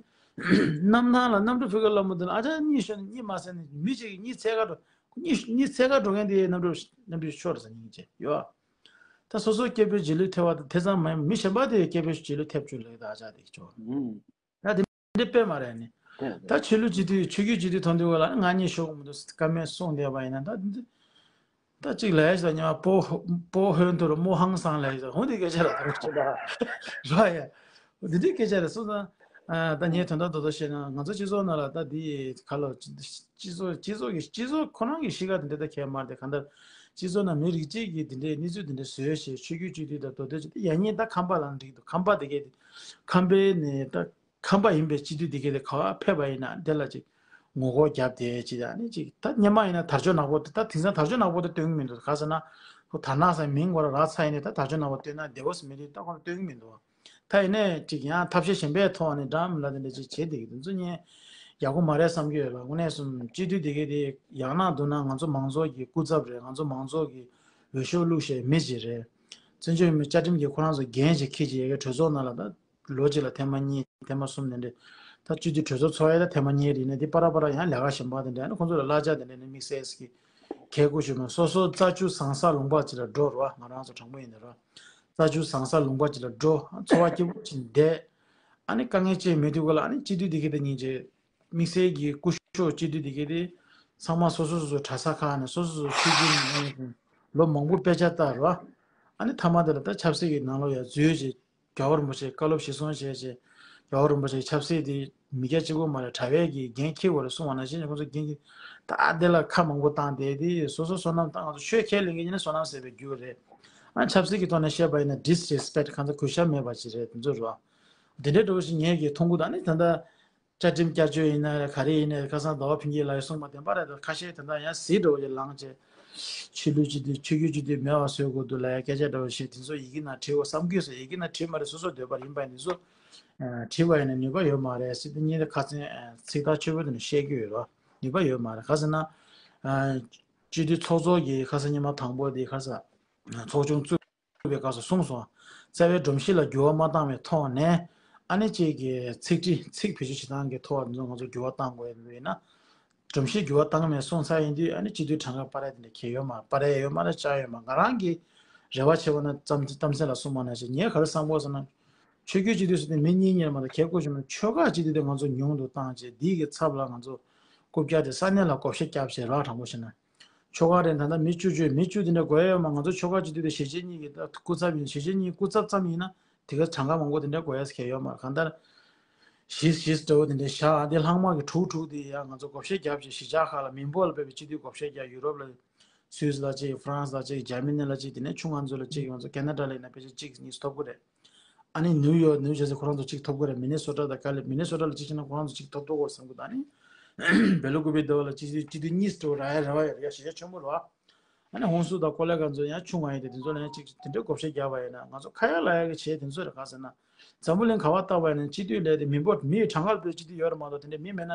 གནམ་ཐང་ལ་གནམ་གྲུ་ཕུ་ཁ་ལ་མི་འདུག་ལ། ཨ་ཅག་གཉིད་ཤོར་ནས་གཉིད་མ་སད་ནས་མི་གཅིག་གཉིད་འཚེར་ཁ་འགྲོ། གཉིད་གཉིད་འཚེར་ཁ་འགྲོ་མཁན་དེ་གནམ་གྲུ་གནམ་གྲུ་ཤོར་ཟེར་ཉིན་གཅིག་ཡོད། ད་སོ་སོ་སྐད་འབོད་རྗེས་ལུས་ཐེབས་པ་དེ་ཙམ་མ་ཡིན། མི་གཞན་པ་དེ་སྐད་འབོད་རྗེས་ལུས་ཐེབས་བཅུག་ལེ། ད་ཨ་ཅག་དེ་ཁྱོད། ད་དེ་འདྲ་དཔེ་མ་རེད་ནི། ད་ཆོས་ལུགས་སྤྱི་འཐུས་ཆོས་བརྒྱུད་སྤྱི་འཐུས་ཐོན་དུས་ག་ལ་ང་གཉིད་ཤོར་གི་མི་འདུག་ཀ་མེད་གསུངས་བསྡད་པ་ཡིན་ན། ད་འདི་ད་གཅིག་ལས་ཞིག་ཉི་མ་པོ་པོ་ཧོན་དུ་རུ་མོ་ཧང་སང་ལས་ཞིག་ཧོན་དེ་སྐད་ཆ་ར་ད་རུ་ཆེ་ད་ར་ཡ། འདི་འདྲའི་སྐད་ཆ་རེད་སོང་ཙང་། ད་ངས་དོན་དག་རྡོག་རྡོག་བཤད་ན་ང་ཚོ་སྤྱི་ཚོགས་ནང་ལ་ད་འདི་ག་ལ་སྤྱི་ཚོགས་སྤྱི་ཚོགས་ཀྱི་སྤྱི་ཚོགས་ཁོ་རང་གི་གཤིས་ཀ་དེ་འདྲ་ད་གས་མ་རེད་དེ། གང་ལྟར་སྤྱི་ཚོགས་ནང་མི་རིགས་གཅིག་གིས་དེ་འདྲའི་གནས་ཚུལ་དེ་འདྲ་བཟོས་བྱས་ཆོས་བརྒྱུད་སྤྱི་འཐུས་དང་མདོ་སྟོད་སྤྱི་འཐུས། ཡང་སྙིང་ད་ཁམས་པ་ལ་འགྲིག་འདུག་ཁམས་པ་དེ་གས་དེ་ཁམས་པའི་ནས་ད་ཁམས་པ་ཡིན་པའི་སྤྱི་འཐུས་དེ་གས་དེ་ག་པར་ཕེབས་པ་ཡིན་ན་དེ་ལ་ཅིག་ངོ་རྒོལ་བརྒྱབ་དེ་ཅིག་ཡང་ནི་ཅིག་ད་སྔོན་མ་ཡིན་ན་དར་ལྕོག་ནག་པོ་དེ། ད་དེང་སང་དར་ལྕོག་ནག་པོ་དེ་སྟོན་གི་མི་འདུག་ག་ཟེར་ན་ཁོ་དར་ནག་ཟེར་མིང་ཁོ་རང་རག་ཚར་ཡིན་ནའི་ད་དར་ལྕོག་ནག་པོ་སྟོན་ན་བདེ་པོ་ཟེར་མི་འདུག་ད་ཁོ་རང་སྟོན་གི་མི་འདུག་ད་ཡིན་ནའི་ཅིག་ཡང་ཐབས་ཤེས་གཞན་པའི་ཐོག་ནས་འདྲ་མི་ལ་དེ་འདྲ་ཅིག་བྱེད་བསྡད་ཀྱི་འདུག་ཚོ་ཉན་ཡག་པོ་མ་རེད་བསམ་གྱི་ཡོད་ལ། དངོས་གནས་སུ་སྤྱི་འཐུས་དེ་གས་དེ་ཡང་ན་འདུག་ན་ང་ཚོ་མང་ཚོགས་ཀྱི་སྐུ་ཚབ་རེད། ང་ཚོ་མང་ཚོགས་ཀྱི་འོས་ཤོག་བླུགས་བྱས་མི་ཅིག་རེད། བཙན་བྱོལ་མི་བཅའ་ཁྲིམས་ཀྱིས་ཁོ་རང་ཚོ་འགན་ཅིག་འཁྱེར་ཅིག་ཡ་གི་གྲོས་ཚོགས་ནང་ལ་ད་ལོ་གཅིག་ལ་ཐེངས་མ་གཉིས་ཐེངས་མ་གསུམ་དེ་འདྲས། ད་སྤྱི་འཐུས་གྲོས་ཚོགས་ཚོགས་ཡ་ད་ཐེངས་མ་གཉིས་རེད་ནས་དེ་པ་ར་པ་ར་ཡང་ལས་ཀ་གཞན་པ་དེ་འདྲས་ནས་ཁོང་ཚོ་ལ་གླ་ཆ་དེ་འདྲས་ནས་དམིགས་བསལ་གྱི་གལ་དགོས་ཞུ་མ། སོ་སོ་རྩྭ་ཆུ་ཟང་ས་ལུང་པ་ཅིག་ལ་འགྲོ་རོགས། ང་རང་ཚོ་དྲང་པོ་ཡིན་ནི་རོགས། རྩྭ་ཆུ་ཟང་ས་ལུང་པ་ཅིག་ལ་འགྲོ། འཚོ་བ་སྐྱིད་པོ་ཅིག་བསྡད། ཨ་ནི་དཀའ་ངལ་ཅིག་མེད་དུས་ག་ལ་ཨ་ནི་སྤྱི་འཐུས་དེ་གས་དེ་སྙིང་རྗེ། དམིགས་བསལ་གྱི་སྐུ་ཞབས་སྤྱི་འཐུས་དེ་གས་དེ་ཚང་མ་སོ་སོ་སོ་སོ་གྲྭ་ས་ཁག་ནས་སོ་སོ་སོ་ཆོས་བརྒྱུད་ནས་ལོ་མང་པོ་དཔེ་ཆ་ལྟ་རོགས། ཨ་ནི་མཐའ་མ་དེ་ལ་ད་ཆབ་སྲིད་ཀྱི་ནང་ལོགས་ཡར་འཛུལ་བྱས། རྒྱལ་བ་རིན་པོ་ཆེ་བཀའ་སློབ་གཞིར་བཟུང་བྱས་བྱས། རྒྱལ་བ་རིན་པོ་ཆེ་ཆབ་སྲིད་དེ་མི་སྐྱ་གཅིག་པོ་མ་རེད། གྲྭ་པས་ཀྱི་འགན་འཁྱེར་དགོས་རེད་གསུངས་པ་ནང་བཞིན་ཁོང་ཚོ་འགན་འཁྱེར། ད་དེ་ལ་ཁ་མང་པོ་བཏང་བསྡད་དེ་སོ་སོ་བསོད་ནམས་བཏང་། ང་ཚོ་ཆོས་ཁས་ལེན་མཁན་ཡིན་ན་བསོད་ནམས་ཟེར་བའི་རྒྱུ་རེད། ཨ་ཆབ་སྲིད་ཀྱི་ཐོག་ནས་བཤད་པ་ཡིན་ན་disrespect། གང་ཚ་གུས་ཞབས་མེད་པ་ཅིག་རེད། དེ་ཚོ་རེད་བ། དེ་འདྲའི་འདྲ་བོ་ཞིག་ངས་ཀྱི་མཐོང་གི་འདུག་ཨ་ནི་ད་ལྟ་བཅའ་ཁྲིམས་བསྐྱར་བཅོས་ཡིན་ན་ག་རེ་ཡིན་ན་ཁ་སང་ཟླ་བ་ཕུན་སྐྱིད་ལགས་ཀྱིས་གསུངས་པ་བདེན་པ་རེད། ད་ཁ་ཤས་ད་ལྟ་ཡང་ཟིལ་འདྲ་བོ་ཞིག་ལངས་བྱས། ཆོས་ལུགས་སྤྱི་འཐུས་ཆོས་བརྒྱུད་སྤྱི་འཐུས་མེད་པ་བཟོ་དགོས་འདུག་ལབ་ཡ་སྐད་ཆ་འདྲ་བོ་ཞིག་དེ་ཚོ་ཡི་གེ་ནང་བྲིས་དགོས་བསམ་གྱི་ཡོད་ས། ཡི་གེ་ནང་བྲིས་མ་རེད། སོ་སོའི་འདོད་པ་ཡིན་པ་ཡིན། དེ་ཚོ་བྲིས་པ་ཡིན་ན་ནུས་པ་ཡོད་མ་རེད་ཟེར་དེ་གཉིས་ད་ཁ་སང་ཚིག་ཐག་ཆོད་པོ་དེ་ནས་བཤད་ཀྱི་ཡོད་རེད། ནུས་པ་ཡོད་མ་རེད། ག་ཟེར་ན། སྤྱི་འཐུས་ཚོགས་གཙོ་གིས་ཁ་སང་ཉི་མ་དང་པོ་དེ་ཁ་སང་ཚོགས་ཆུང་བཙུགས་པའི་སྐབས་སུ་གསུངས་སོང་། རྩ་བའི་སྒྲོམ་གཞི་ལ་འགྱུར་བ་མ་བཏང་བའི་ཐོག་ནས་ཨ་ནི་གཅིག་གི་ཚིག་ཁྲི་ཚིག་བེད་སྤྱོད་བྱེད་སྟངས་ཀྱི་ཐོག་དེ་ཚོ་ང་ཚོ་འགྱུར་བ་བཏང་དགོས་ཡིན་ན། སྒྲོམ་གཞི་འགྱུར་བ་བཏང་མེད་གསུངས་ཚར་ཡིན་དུས་ཨ་ནི་སྤྱི་འཐུས་གྲངས་ཀ་སྤར་ཡ་དེ་འདྲ་གལ་ཡོད་མ་རེད། སྤར་ཡ་ཡོད་མ་རེད། བཅའ་ཡོད་མ་རེད། ང་རང་གི་རེ་བ་ཆེ་བ་ན་གཏམ་གཏམ་གསལ་ལ་གསུངས་པ་ནང་བཞིན་ངས་ག་རེ་བསམ་གྱི་ཡོད་ཟེར་ན། ཆོས་བརྒྱུད་སྤྱི་འཐུས་ཟེར་དེ་མི་གཉིས་གཉིས་མ་གཏོགས་གལ་དགོས་ཞུ་ན། ཆོལ་ཁ་སྤྱི་འཐུས་དེ་ང་ཚོ་ཉུང་དུ་བཏང་བྱས་འདི་གི་ཚབ་ལ་ང་ཚོ་རྐུབ་བཀྱག་དེ་ས་གནས་ལ་བགོ་བཤའ་བརྒྱབ་བྱས་རག་དྲང་པོ་བཤད་ན། ཆོལ་ཁ་རེད། ད་ལྟ་མི་བཅུ་བཅུ་མི་བཅུ་དེ་འདྲ་དགོས་ཡ་ཡོད་མ། ང་ཚོ་ཆོལ་ཁ་སྤྱི་འཐུས་དེ་གཞིས་བྱེས་གཉིས་ཀྱི་ད་སྐུ་ཚབ་ཡིན། གཞིས་བྱེས་གཉིས་སྐུ་ཚབ་ཙམ་ཡིན་ན་དེ་ག་གྲངས་ཀ་མང་པོ་དེ་འདྲ་དགོས་ཡ་གལ་ཡོད་མ་རེད། གང་ལྟར་བཞི་བཞི་འདྲ་བོ་དེ་འདྲ་བཞག་དེ་ལྷག་མ་གི་དྲུག་དྲུག་དེ་ཡང་ང་ཚོ་བགོ་བཤའ་བརྒྱབ་བྱས་གཞིས་ཆགས་ཁག་ལ་མི་འབོར་ལ་དཔེ་བའི་སྤྱི་འཐུས་བགོ་བཤའ་བརྒྱབ། ཡུ་རོབ་ལ་སུད་སི་ལ་གཅིག་ཧྥ་རན་སི་ལ་གཅིག་ཇར་མ་ནི་ལ་གཅིག་དེ་ནས་ཆུང་ང་ཚོ་ལ་གཅིག་ང་ཚོ་ཁེ་ན་ཌ་ལ་ཡིན་ན་ཕལ་ཆེར་གཅིག་གཉིས་ཐོབ་ཀྱི་རེད། ཨ་ནི་ནིའུ་ཡོག་ནིའུ་ཇར་སི་ཁོ་རང་ཚོ་གཅིག་ཐོབ་ཀྱི་རེད། མི་ནི་སོ་ཊ་དང་ག་ལེ། མི་ནི་སོ་ཊ་ལ་གཅིག་བྱས་ན་ཁོ་རང་ཚོ་གཅིག་ཐོབ་ཐུབ་ཀྱི་རེད་བསམ་གྱི་འདུག་ཨ་ནི་བེ་ལོ་ཀུ་པེ་ཏོ་ལ་སྤྱི་འཐུས་སྤྱི་འཐུས་གཉིས་འགྲོ་རག་ཡ་རེད་བ། ཡ་གཞི་རྒྱ་ཆེན་པོ་རེད་བ། ཨ་ནི་ཧོན་སུར་དང་ཀོ་ལེ་གྷལ་ཚོ་ཡང་ཆུང་བ་ཡིན་ཏེ་དེ་ཚོ་ལ་ཡང་གཅིག་དེ་འདྲའི་བགོ་བཤའ་བརྒྱབ་པ་ཡིན་ན་ང་ཚོ་ཁ་ཡ་ལབ་ཡ་གི་བྱས་དེ་ཚོ་རེད། ག་ཟེར་ན། འཛམ་བུ་གླིང་ག་པར་བལྟས་པ་ཡིན་ན་སྤྱི་འཐུས་ལས་དེ་མི་འབོར་མི་གྲངས་ཀ་ལ་དཔེ་སྤྱི་འཐུས་ཡོད་རེད་མ་གཏོགས་དེ་འདྲའི་མི་མེད་ན་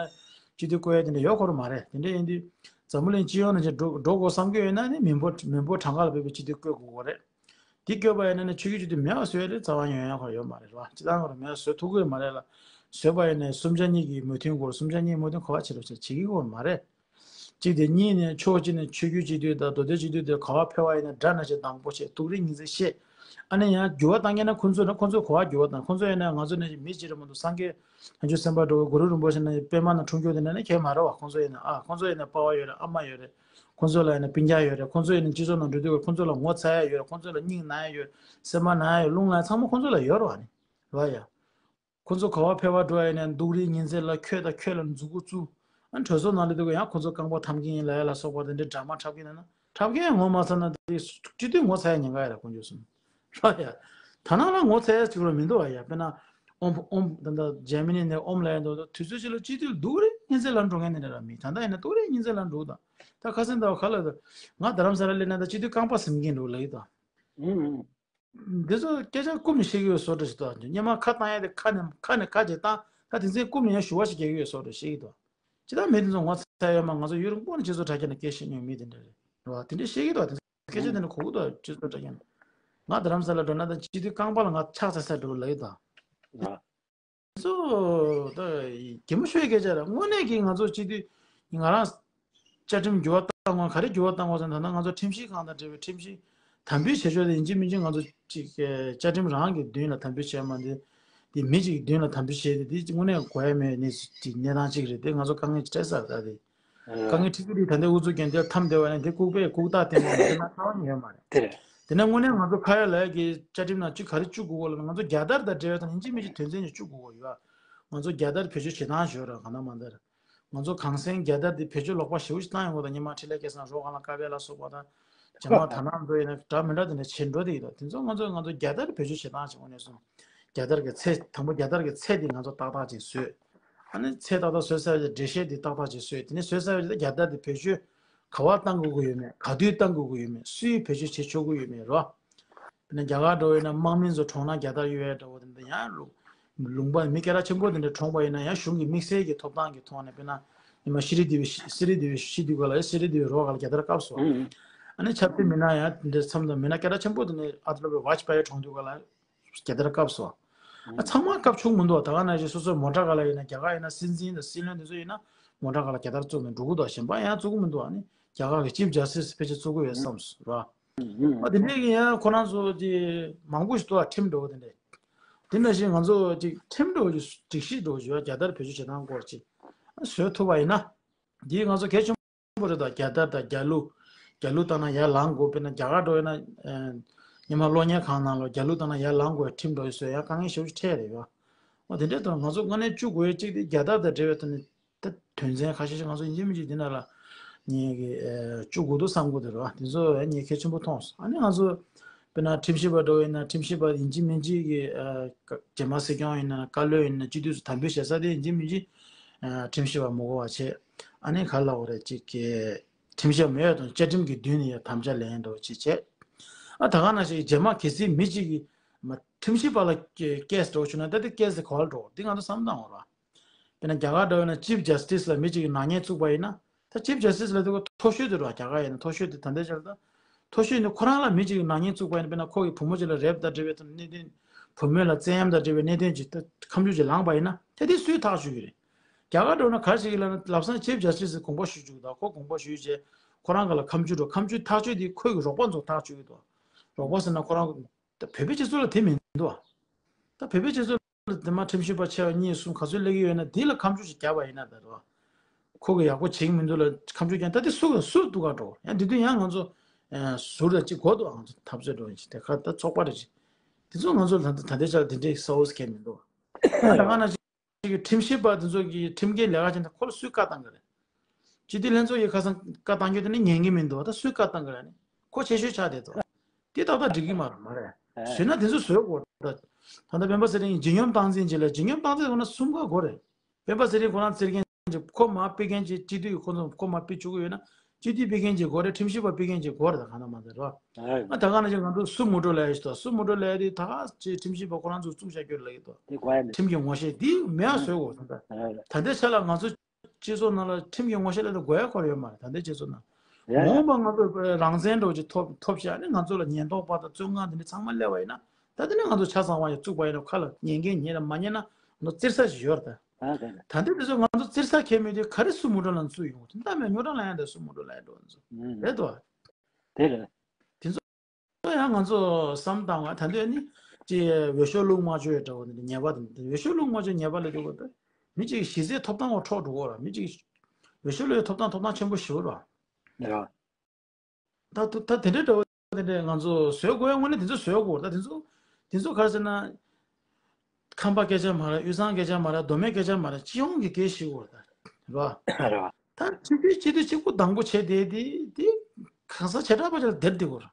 སྤྱི་འཐུས་བསྐོ་ཡ་དེ་འདྲ་ཡོད་ཁོ་རང་མ་རེད། དེ་འདྲ་ཡིན་དུས་འཛམ་བུ་གླིང་སྤྱི་ཡོངས་ནས་ཅིག་འགྲོ་འགྲོ་དགོས་བསམ་གྱི་ཡོད་ན་ནི་མི་འབོར་མི་འབོར་གྲངས་ཀ་ལ་དཔེ་བའི་སྤྱི་འཐུས་བསྐོ་དགོས་ཀྱི་རེད། དེ་བསྐོས་པ་ཡིན་ན་ནི་ཆོས་བརྒྱུད་སྤྱི་འཐུས་མེད་པ་བཟོ་ཡ་དེ་རྩ་བ་ཉོ་ཡ་ཁོ་ཡོད་མ་རེད་བ། སྤྱི་བཏང་ཁོ་རང་མེད་པ་བཟོ་ཐུབ་ཀྱི་ཡོད་མ་རེད་ལ། བཟོས་པ་ཡིན་ན་གསུམ་ཆ་གཉིས་ཀྱི་མོས་མཐུན་དགོས། གསུམ་ཆ་གཉིས་མོས་མཐུན་ག་པར་བྱེད་རོགས་བྱེད་བྱེད་ཀྱི་ཡོད་མ་རེད། གཅིག་དེ། གཉིས་ནས་ཕྱོགས་གཅིག་ནས་ཆོས་བརྒྱུད་སྤྱི་འཐུས་དང་མདོ་སྟོད་སྤྱི་འཐུས་དེ་ག་བ་ཕེབས་པ་ཡིན་ན་དགྲ་ནང་བཞིན་སྡང་པོ་བྱེད། སྡུག་རུས་ངན་ཚད་བཤད། ཨ་ནི་ཡང་འགྱུར་བ་གཏང་མཁན་ན་ཁོང་ཚོ་ན་ཁོང་ཚོས་ག་བ་འགྱུར་བ་གཏང་། ཁོང་ཚོ་ཡིན་ན་ང་ཚོ་ནང་བཞིན་མི་གཅིག་རེད་མ་གཏོགས། སངས་རྒྱས་བྱང་ཆུབ་སེམས་དཔའ་འགྲོ་བའི་གུ་རུ་རིན་པོ་ཆེ་ནང་བཞིན་པད་མ་ནང་འཁྲུངས་རྒྱུ་དེ་འདྲ་ནི་གང་ཡང་མ་རེད་བ། ཁོང་ཚོ་ཡིན་ན་ཨ་ཁོང་ཚོ་ཡིན་ན་པ་ཕ་ཡོད་རེད། ཨ་མ་ཡོད་རེད། ཁོང་ཚོ་ལ་ཡིན་ན་སྤུན་ཀྱག་ཡོད་རེད། ཁོང་ཚོ་ཡིན་ན་སྤྱི་ཚོགས་ནང་འགྲོ་དུས་ཁོང་ཚོ་ལ་ངོ་ཚ་ཡ་ཡོད་རེད། ཁོང་ཚོ་ལ་སྙིང་ན་ཡ་ཡོད། སེམས་པ་ན་ཡ་ཡོད། རླུང་ལ་ཡ་ཚང་མ་ཁོང་ཚོ་ལ་ཡོད་རེད་བ། ནི་རེད་བ་ཡ། ཁོ་ཚོ་ག་བ་ཕེབས་པ་འགྲོ་ཡ་ཡིན་ན་སྡུག་རུས་ངན་ཚད་ལ་ཁྱོད་དང་ཁྱོད་ལ་མཛུབ་གུ་བཙུགས། ཨ་ནི་གྲོས་ཚོགས་ནང་ལ་འདུག་གི་ཡང་ཁོ་ཚོ་རྐང་པ་འཐམ་གྱིན་ཡིན་ལབ་ཡ་ལ་སོགས་པ་དེ་འདྲའི་ཌ་མ་འཁྲབ་གྱིན་ཡིན་ན་འཁྲབ་མཁན་ངོ་མ་ཚ་ན་དེ་སྤྱི་འཐུས་ངོ་ཚ་ཡ་ཉེན་ཁ་ཡ་ར་དཀོན་མཆོག་གསུམ། ར་ཡ། ད་ནང་ལ་ངོ་ཚ་ཡ་ཅིག་ར་མི་འདུག་བ་ཡ། དཔེར་ན་ཨོམ་ཨོམ་ད་ད་འཇར་མ་ནི་ནས་ཨོམ་ལ་ཡ་འདུག་དུས་ཚོད་ཅིག་ལ་སྤྱི་འཐུས་སྡུག་རུས་ངན་ཚད་ལ་འགྲོ་མཁན་དེ་འདྲ་ར་མི་ད་ལྟ་ཡིན་ན་སྡུག་རུས་ངན་ཚད་ལ་འགྲོ་ད། ད་ཁ་སང་ད་བ་ཁ་ལ་ད་ང་རྡ་རམ་ས་ལ་སླེབས་ན་ད་སྤྱི་འཐུས་རྐང་པ་ཟིན་གྱིན་འགྲོ་ལ་ཡི་ད། འདི་ཚོ་སྐད་ཆ་རྐུབ་ནས་བཤད་ཀྱི་ཡོད་བཟོ་འདྲ་ཞིག་འདུག་སྔོན་མ་ཁ་བཏང་ཡ་དེ་ཁ་ནས་ཁ་ནས་ཁ་ཅིག་བཏང་། ད་དེ་ཚོའི་རྐུབ་ནས་ཡང་ཞུ་བ་ཞིག་རྒྱག་གི་ཡོད་བཟོ་འདྲ་བཤད་ཀྱི་འདུག་ཅི་ལྟར་མི་དེ་ཚོ་ངོ་ཚ་ཡོད་མ། ང་ཚོ་ཡུན་རིང་པོ་ནས་སྤྱི་ཚོགས་དྲ་རྒྱ་ནས་སྐད་བཤད་མྱོང་མི་དེ་འདྲ་རེད་བ། དེ་འདྲ་བཤད་ཀྱི་འདུག་དེ་ཚོ་སྐད་ཆ་དེ་འདྲ་གོ་གི་འདུག་སྤྱི་ཚོགས་དྲ་རྒྱ་ནས། ང་རྡ་རམ་ས་ལ་འགྲོ་ན་ད་སྤྱི་འཐུས་རྐང་པ་ལ་ང་ཕྱག་འཚལ་འཚལ་འགྲོ་ལ་ཡོད་ད། ཚོ་ད་གད་མོ་ཤོར་སྐད་ཆ་རེད། དངོས་གནས་ཀྱི་ང་ཚོ་སྤྱི་འཐུས་ང་རང་བཅའ་ཁྲིམས་འགྱུར་བ་བཏང་དགོས། ག་རེ་འགྱུར་བ་བཏང་དགོས་ཟེར་ན། ད་ལྟ་ང་ཚོ་ཁྲིམས་ཞིབ་ཁང་དང་འབྲེལ་བའི་ཁྲིམས་ཞིབ་དམ་འབུལ་བྱེད་ཕྱོགས་དེ་ཡིན་གཅིག་མིན་གཅིག་ང་ཚོ་ཅིག་བཅའ་ཁྲིམས་རང་གི་མདུན་ལ་དམ་འབུལ་བྱས་མ་འདི་དེ་མི་གཅིག་གི་མདུན་ལ་དམ་འབུལ་བྱས་ཏེ་དེ་དངོས་གནས་དགོས་ཡ་མེད་གནས་ཅིག་གནས་སྟངས་གཅིག་རེད། དེ་ང་ཚོ་དཀའ་ངལ་ཅིག་འཕྲད་ས་རེད། ད་དེ་དཀའ་ངལ་འཕྲད་ཀྱི་རེད། ད་ལྟ་ཨུ་ཚུགས་རྒྱན་དེ་འཐམ་བསྡད་པ་ཡིན་ན་དེ་ལྐུགས་པས་ལྐུགས་རྟགས་བསྟན་པ་མ་བསྟན་ན་ཐབས་ཡོད་མ་རེད། དེ་རེད། དེ་ནས་དངོས་གནས་ང་ཚོ་ཁ་ཡ་ལ་ཡ་གི་བཅའ་ཁྲིམས་ནང་གཅིག་ག་རེ་བཅུག་དགོས་གོ་ལབ་ན། ང་ཚོ་རྒྱལ་དར་དང་འབྲེལ་བའི་ཐོག་ཡིན་གཅིག་མིན་གཅིག་དོན་ཚན་ཅིག་བཅུག་དགོས་གོ་ཡོད། ང་ཚོ་རྒྱལ་དར་བེད་སྤྱོད་བྱེད་སྟངས་ཞོར་ར་གང་ལྟར་མ་ལྟར་ང་ཚོ་གངས་སེང་རྒྱལ་དར་དེ་བེད་སྤྱོད་ལོག་པ་ཞེ་པོ་ཞིག་བཏང་ཡོང་གོ། ད་སྔོན་མ་འཕྲིན་ལས་སྐལ་བཟང་རོགས་སྒང་ལ་ཀ་བེ་ལ་སོགས་པ་དང་རྗེས་མ་ད་ནང་འགྲོ་ཡིན་ན་འདྲ་མི་འདྲ་དེ་འདྲ་བྱེད་འགྲོ་དེ་ཡིན་ད། དེ་ཚོ་ང་ཚོ་ང་ཚོ་རྒྱལ་དར་བེད་སྤྱོད་བྱེད་སྟངས་ཞིག་དངོས་གནས་སོང་། རྒྱལ་དར་གྱི་ཚད་དང་པོ་རྒྱལ་དར་གྱི་ཚད་དེ་ང་ཚོ་ཏག་ཏག་ཅིག་བཟོས། ཨ་ནི་ཚད་ཏག་ཏག་བཟོས་ཚར་བའི་འགྲེལ་བཤད་དེ་ཏག་ཏག་ཅིག་བཟོས། དེ་ནས་བཟོས་ཚར་བའི་རྒྱལ་དར་དེ་བེད་སྤྱོད་ག་བ་བཏང་དགོས་ཀྱི་ཡོད་མེད། ག་དུས་བཏང་དགོས་ཀྱི་ཡོད་མེད། སུས་བེད་སྤྱོད་བྱེད་ཆོག་གི་ཡོད་མེད་རོ། དཔེར་ན་རྒྱ་གར་འདྲ་བོ་ཡིན་ན་དམག་མི་ཚོ་གྲོངས་ན་རྒྱལ་དར་གཡོག་ཡ་འདྲ་བོ་དེ་འདྲ་ཡང་ལུང་ལུང་པ་མི་སྐད་གྲགས་ཆེན་པོ་དེ་འདྲ་གྲོངས་པ་ཡིན་ན་ཡང་གཞུང་གི་དམིགས་བསལ་གྱི་ཐོབ་ཐང་གི་ཐོག་ནས། དཔེར་ན་ཉི་མ་ཤི་རི་དེ་བའི་ཤི་རི་དེ་བའི་ཤི་དུས་ག་ལ་ཤི་རི་དེ་བའི་རོགས་ག་ལ་རྒྱལ་དར་བཀབ་སོང་། ཨ་ནི་ཆབ་སྲིད་མི་སྣ་ཡང་དེ་འདྲ་མཚམས་དང་མི་སྣ་སྐད་གྲགས་ཆེན་པོ་དེ་ནས་ཨ་ཏལ་བྷའི་ཝཱཇ་པཱ་ཡི་གྲོངས་དུས་ག་ལ་རྒྱལ་དར་བཀབ་སོང་། ཨ་ཚང་མ་བཀབ་ཆོག་མི་འདུག་ད་ག་ནང་བཞིན་སོ་སོའི་མོ་ཊ་ག་ལ་ཡིན་ན། རྒྱ་གར་ཡིན་ན་སྲིད་འཛིན་དང་སྲིད་བློན་དེ་ཚོ་ཡིན་ན་མོ་ཊ་ག་ལ་རྒྱལ་དར་བཙུགས་ནས་འགྲོ་གི་འདུག་གཞན་པ་ཡང་བཙུགས་མི་འདུག་ཨ་ནི་རྒྱ་གར་གྱི་ཅིབ་ཇ་སི་ཊིས་ཕལ་ཆེར་བཙུགས་ཀྱི་ཡོད་བསམ་སོང་ར། ཨ་དེ་འདྲས་ཀྱི་ཡང་ཁོ་རང་ཚོ་ཅིག་མང་པོ་ཞིག་འདུག་ཁྲིམས་འགྲོ་བ་དེ་འདྲས། དེ་ནང་བཞིན་ང་ཚོ་ཅིག་ཁྲིམས་འགྲོ་བ་ཅིག་སྒྲིག་གཞི་འགྲོ་བ་ཅིག་ཡོད། རྒྱལ་དར་བེད་སྤྱོད་བྱེད་སྟངས་སྐོར་ཅིག་བཟོས་ཐུབ་པ་ཡིན་ན། འདིའི་ང་ཚོ་གལ་ཆེན་པོ་རེད། ད་རྒྱལ་དར་དང་རྒྱལ་གླུ། རྒྱལ་གླུ་བཏང་ན་ཡར་ལངས་དགོས། དཔེར་ན་རྒྱ་གར་འགྲོ་ཡིན་ན། ཨ་ཉི་མ་གློག་བརྙན་ཁང་ནང་ལ་རྒྱལ་གླུ་བཏང་ན་ཡར་ལངས་དགོས། ཁྲིམས་འགྲོ་ཡི་བཟོས་ཡང་དཀའ་ངལ་ཞེ་པོ་ཅིག་འཕྲད་རེད་ཡོད། འོ་དེ་འདྲའི་ཐོག་ང་ཚོ་དངོས་གནས་བཅུག་དགོས་ཡ་གཅིག་དེ་རྒྱལ་དར་དང་འབྲེལ་བའི་ཐོག་ནས་ད་དོན་ཚན་ཁ་ཤས་ཤིག་ང་ཚོ་ཡིན་གཅིག་མིན་གཅིག་འདི་ནང་ལ་ངེད་ཀྱིས་ཨ་བཅུག་དགོས་འདུག་བསམ་གྱི་འདུག་རེད་བ། དེ་ཚོ་ངས་གལ་ཆེན་པོ་མཐོང་སོང་། ཨ་ནི་ང་ཚོ་དཔེར་ན་ཁྲིམས་ཞིབ་པ་འདྲ་བོ་ཡིན་ན། ཁྲིམས་ཞིབ་པ་ཡིན་གཅིག་མིན་གཅིག་གི་ཨ་རྗེས་མ་སྲིད་སྐྱོང་ཡིན་ན། བཀའ་བློན་ཡིན་ན། སྤྱི་འཐུས་ཚོ་དམ་འབུལ་བྱེད་ས་དེ་ཡིན་གཅིག་མིན་གཅིག་ཨ་ཁྲིམས་ཞིབ་པ་མི་དགོས་པ་བྱས། ཨ་ནི་ག་ལ་འོ་རེད། ཅིག་གི་ཁྲིམས་ཞིབ་པ་མེད་པ་དང་བཅའ་ཁྲིམས་ཀྱི་མདུན་ནས་ཡ་དམ་བཅའ་ལེན་འདྲ་བོ་ཅིག་བྱས། ཨ་ད་ག་ནང་བཞིན་རྗེས་མ་གལ་སྲིད་མི་གཅིག་གིས་མ་ཁྲིམས་ཞིབ་པ་ལ་ཀེ་སི་འདྲ་བོ་བྱུང་ན། ད་དེ་ཀེ་སི་དེ་ག་པར་འགྲོ། འདི་ང་ཚོ་བསམ་བཏང་དགོས་རེད་བ། དཔེར་ན་རྒྱ་གར་འདྲ་བོ་ཡིན་ན་ཅིབ་ཇ་སི་ཊིས་ལ་མི་གཅིག་གིས་ནག་ཉེས་བཙུགས་པ་ཡིན་ན། ད་ཅིབ་ཇ་སི་ཊིས་ལ་དེ་ཁོ་མཐོ་ཤོས་དེ་རེད་བ། རྒྱ་གར་ཡིན་ན་མཐོ་ཤོས་དེ། ད་ལྟའི་ཆར་ད་མཐོ་ཤོས་ནི་ཁོ་རང་ལ་མི་གཅིག་གིས་ནག་ཉེས་བཙུགས་པ་ཡིན་ན། དཔེར་ན་ཁོ་གི་བུ་མོ་གཅིག་ལ་རེབ་དང་འབྲེལ་བའི་གནད་དོན། བུ་མོ་ལ་བཙན་གཡེམ་དང་འབྲེལ་བའི་གནད་དོན་ཅིག་ད་ཁ་མཆུ་ཅིག་ལངས་པ་ཡིན་ན། ད་དེ་སུས་ཐག་གཅོད་ཀྱི་རེད། རྒྱ་གར་འདྲ་བོ་ན་ག་རེ་བྱེད་ཀྱི་ལབ་ན། ལམ་སང་ཅིབ་ཇ་སི་ཊིས་དགོངས་པ་ཞུ་བཅུག་ད། ཁོ་དགོངས་པ་ཞུས་བྱས་ཁོ་རང་ག་ལ་ཁ་མཆུ་འགྲོ། ཁ་མཆུ་ཐག་གཅོད་དེ་ཁོ་གི་རོགས་པ་ཚོ་ཐག་གཅོད་ཀྱི་འདུག་རོགས་པ་ཟེར་ན་ཁོ་རང་ད་བོད་པའི་སྤྱི་ཚོགས་ལ་དེ་མི་འདུག་ཨ། ད་བོད་པའི་སྤྱི་ཚོགས་ལ་དེ་མ་ཁྲིམས་ཞིབ་པ་ཆེ་བ་གཉིས་གསུམ་ག་ཚོད་སླེབས་ཀྱི་ཡོད་ན། དེ་ལ་ཁ་མཆུ་ཞིག་བརྒྱབ་པ་ཡིན་ན། ད་རེད་བ། ཁོ་གི་ཡག་པོ་བྱེད་ཀྱི་མི་འདུག་ལ་ཁ་མཆུ་རྒྱག་ད་དེ་སུ་སུ་སྡུག་ག་འགྲོ། ཡང་དེ་དུས་ཡང་ང་ཚོ་ཨ་ཟུར་ལ་ཅིག་གོ་འདུག་ཨ། ང་ཚོ་འཐབ་རྩོད་འགྲོ་ཡིན་ཅིག་དེ་ཁ་ད་ཚོགས་པ་རེད་ཅིག་དེ་ཚོ་ང་ཚོ་ད་ད་ལྟའི་ཆར་དེ་འདྲའི་ས་འོག་གལ་མི་འདུག་ཨ་ད་ག་ན་ཅིག་གི་ཁྲིམས་ཞིབ་པ་དེ་ཚོ་གི་ཁྲིམས་འགལ་ལས་ཀ་བྱས་ན་ཁོ་ལ་སུས་བཀའ་བཏང་གི་རེད། སྤྱི་འཐུས་ལྷན་ཚོགས་ཀྱིས་ཁ་སང་བཀའ་བཏང་རྒྱུ་དེ་ནི་ཉན་གི་མི་འདུག་ད་སུས་བཀའ་བཏང་གི་རེད། ཨ་ནི་ཁོ་ཆེ་ཤོས་ཆགས་བསྡད་འདུག་དེ་ཏག་ཏག་འགྲིག་གི་མ་རེད་མ་རེད། བཟོས་ན་དེ་ཚོ་བཟོ་དགོས་རེད། ད་ལྟ་སྤེན་པ་ཚེ་རིང་གིས་ལྗིད་སྙོམས་སྟངས་འཛིན་བྱེད་ལ། ལྗིད་སྙོམས་སྟངས་འཛིན་དགོས་ན་གསུམ་ཀ་དགོས་རེད། སྤེན་པ་ཚེ་རིང་ཁོ་རང་བཙལ་མཁན་ཅིག་ཁོ་མར་ཕུད་མཁན་ཅིག་སྤྱི་འཐུས་ཁོ་ཚོ་ཁོ་མར་ཕུད་བཅུག་གི་ཡོད་ན། སྤྱི་འཐུས་ཕུད་མཁན་ཅིག་དགོས་རེད། ཁྲིམས་ཞིབ་པ་ཕུད་མཁན་ཅིག་དགོས་རེད། ད་གང་ལྟར་མ་ཟེར་རོ། ཨ་ད་ག་ནང་བཞིན་ང་ཚོ་སུ་མུ་ཏྲོ་ལ་ཡ་ཞིག་དང་། སུ་མུ་ཏྲོ་ལ་ཡ་དེ་ད་ག་ཅིག་ཁྲིམས་ཞིབ་པ་ཁོ་རང་ཚོ་བཙུགས་བཞག་རྒྱུ་ལ་ཡོད་དོ། དེ་དགོས་ཡ་མེད། ཁྲིམས་ཀྱི་ངོ་ཤེས་དེ་མེད་པ་བཟོ་དགོས་ད། ད་ལྟའི་ཆ་ལ་ང་ཚོ་སྤྱི་ཚོགས་ནང་ལ་ཁྲིམས་ཀྱི་ངོ་ཤེས་ལ་དགོས་ཡ་ཁོ་ར་ཡོད་མ་རེད། ད་ལྟའི་སྤྱི་ཚོགས་ནང་། ཡ་ཡ། མ་འོངས་པ་ང་ཚོ་རང་བཙན་འདྲ་བོ་ཅིག་ཐོབ་ཐོབ་ཤག་ཨ་ནི་ང་ཚོ་ལ་ཉེན་རྟོག་པ་དང་བཙོན་ཁང་དེ་འདྲ་ཚང་མ་སླེབས་པ་ཡིན་ན། ད་དེ་ནས་ང་ཚོ་ཆ་ཚང་བ་ཡང་བཙུགས་པ་ཡིན་ན། ཁ་ལ་ཉན་གིན་ཉན་ན་མ་ཉན་ན་ང་ཚོ་བཙིར་ས་ཞིག་ཡོད་རེད་ད། ད་ལྟ་དེ་ཚོ་ང་ཚོ་རྩེད་ས་ཁྱད་མེད་དུས་ག་རེ་སུ་མོ་ཊ་ལ་ཚུར་ཡོང་དེ་ལྟ་མེད་ཉོ་གྲང་ལ་ཡང་དེ་སུ་མོ་ཊ་ལ་ཡང་འགྲོ་ཚོ་རེད་དོ། དེ་རེད། དེ་ཚོ་ཡང་ང་ཚོ་བསམ་བཏང་བ་ད་ལྟ་ནི་ཅི་འོས་ཤོག་བླུག་མ་བཅུག་ཡོད་འདྲ་བོ་འདི་ཉེས་པ་དེ་འདི་འོས་ཤོག་བླུག་མ་བཅུག་ཉེས་པ་ལས་འདུག་གོ། ད་མི་གཅིག་གཞི་རྩའི་ཐོབ་ཐང་འོག་འཕྲོག་འགྲོ་གོ་ར་མི་གཅིག་འོས་ཤོག་བླུག་ཡོད་ཐོབ་ཐང་ཐོབ་ཐང་ཆེན་པོ་ཞེ་པོ་ར། ད་ད་དེ་འདྲའི་འདྲ་བོ་དེ་འདྲའི་ང་ཚོ་བཟོས་དགོས་ཡ་དངོས་གནས་དེ་ཚོ་བཟོས་དགོས་ད་དེ་ཚོ་དེ་ཚོ་ག་རེ་ཟེར་ན། ཁམས་པ་སྐད་ཆ་མ་རེད། དབུས་གཙང་སྐད་ཆ་མ་རེད། མདོ་སྨད་སྐད་ཆ་མ་རེད། སྤྱི་ཡོངས་ཀྱི་སྐད་ཞིག་གོ་ད་རེད་བ། རེད་བ། ད་སྤྱི་འཐུས་སྤྱི་འཐུས་གཅིག་པུ་དང་པོ་བྱས་དེ་དེ་དེ་གང་ཟག་བྱེ་བྲག་པ་ཅིག་ལ་དེར་དེ་གོ་ར།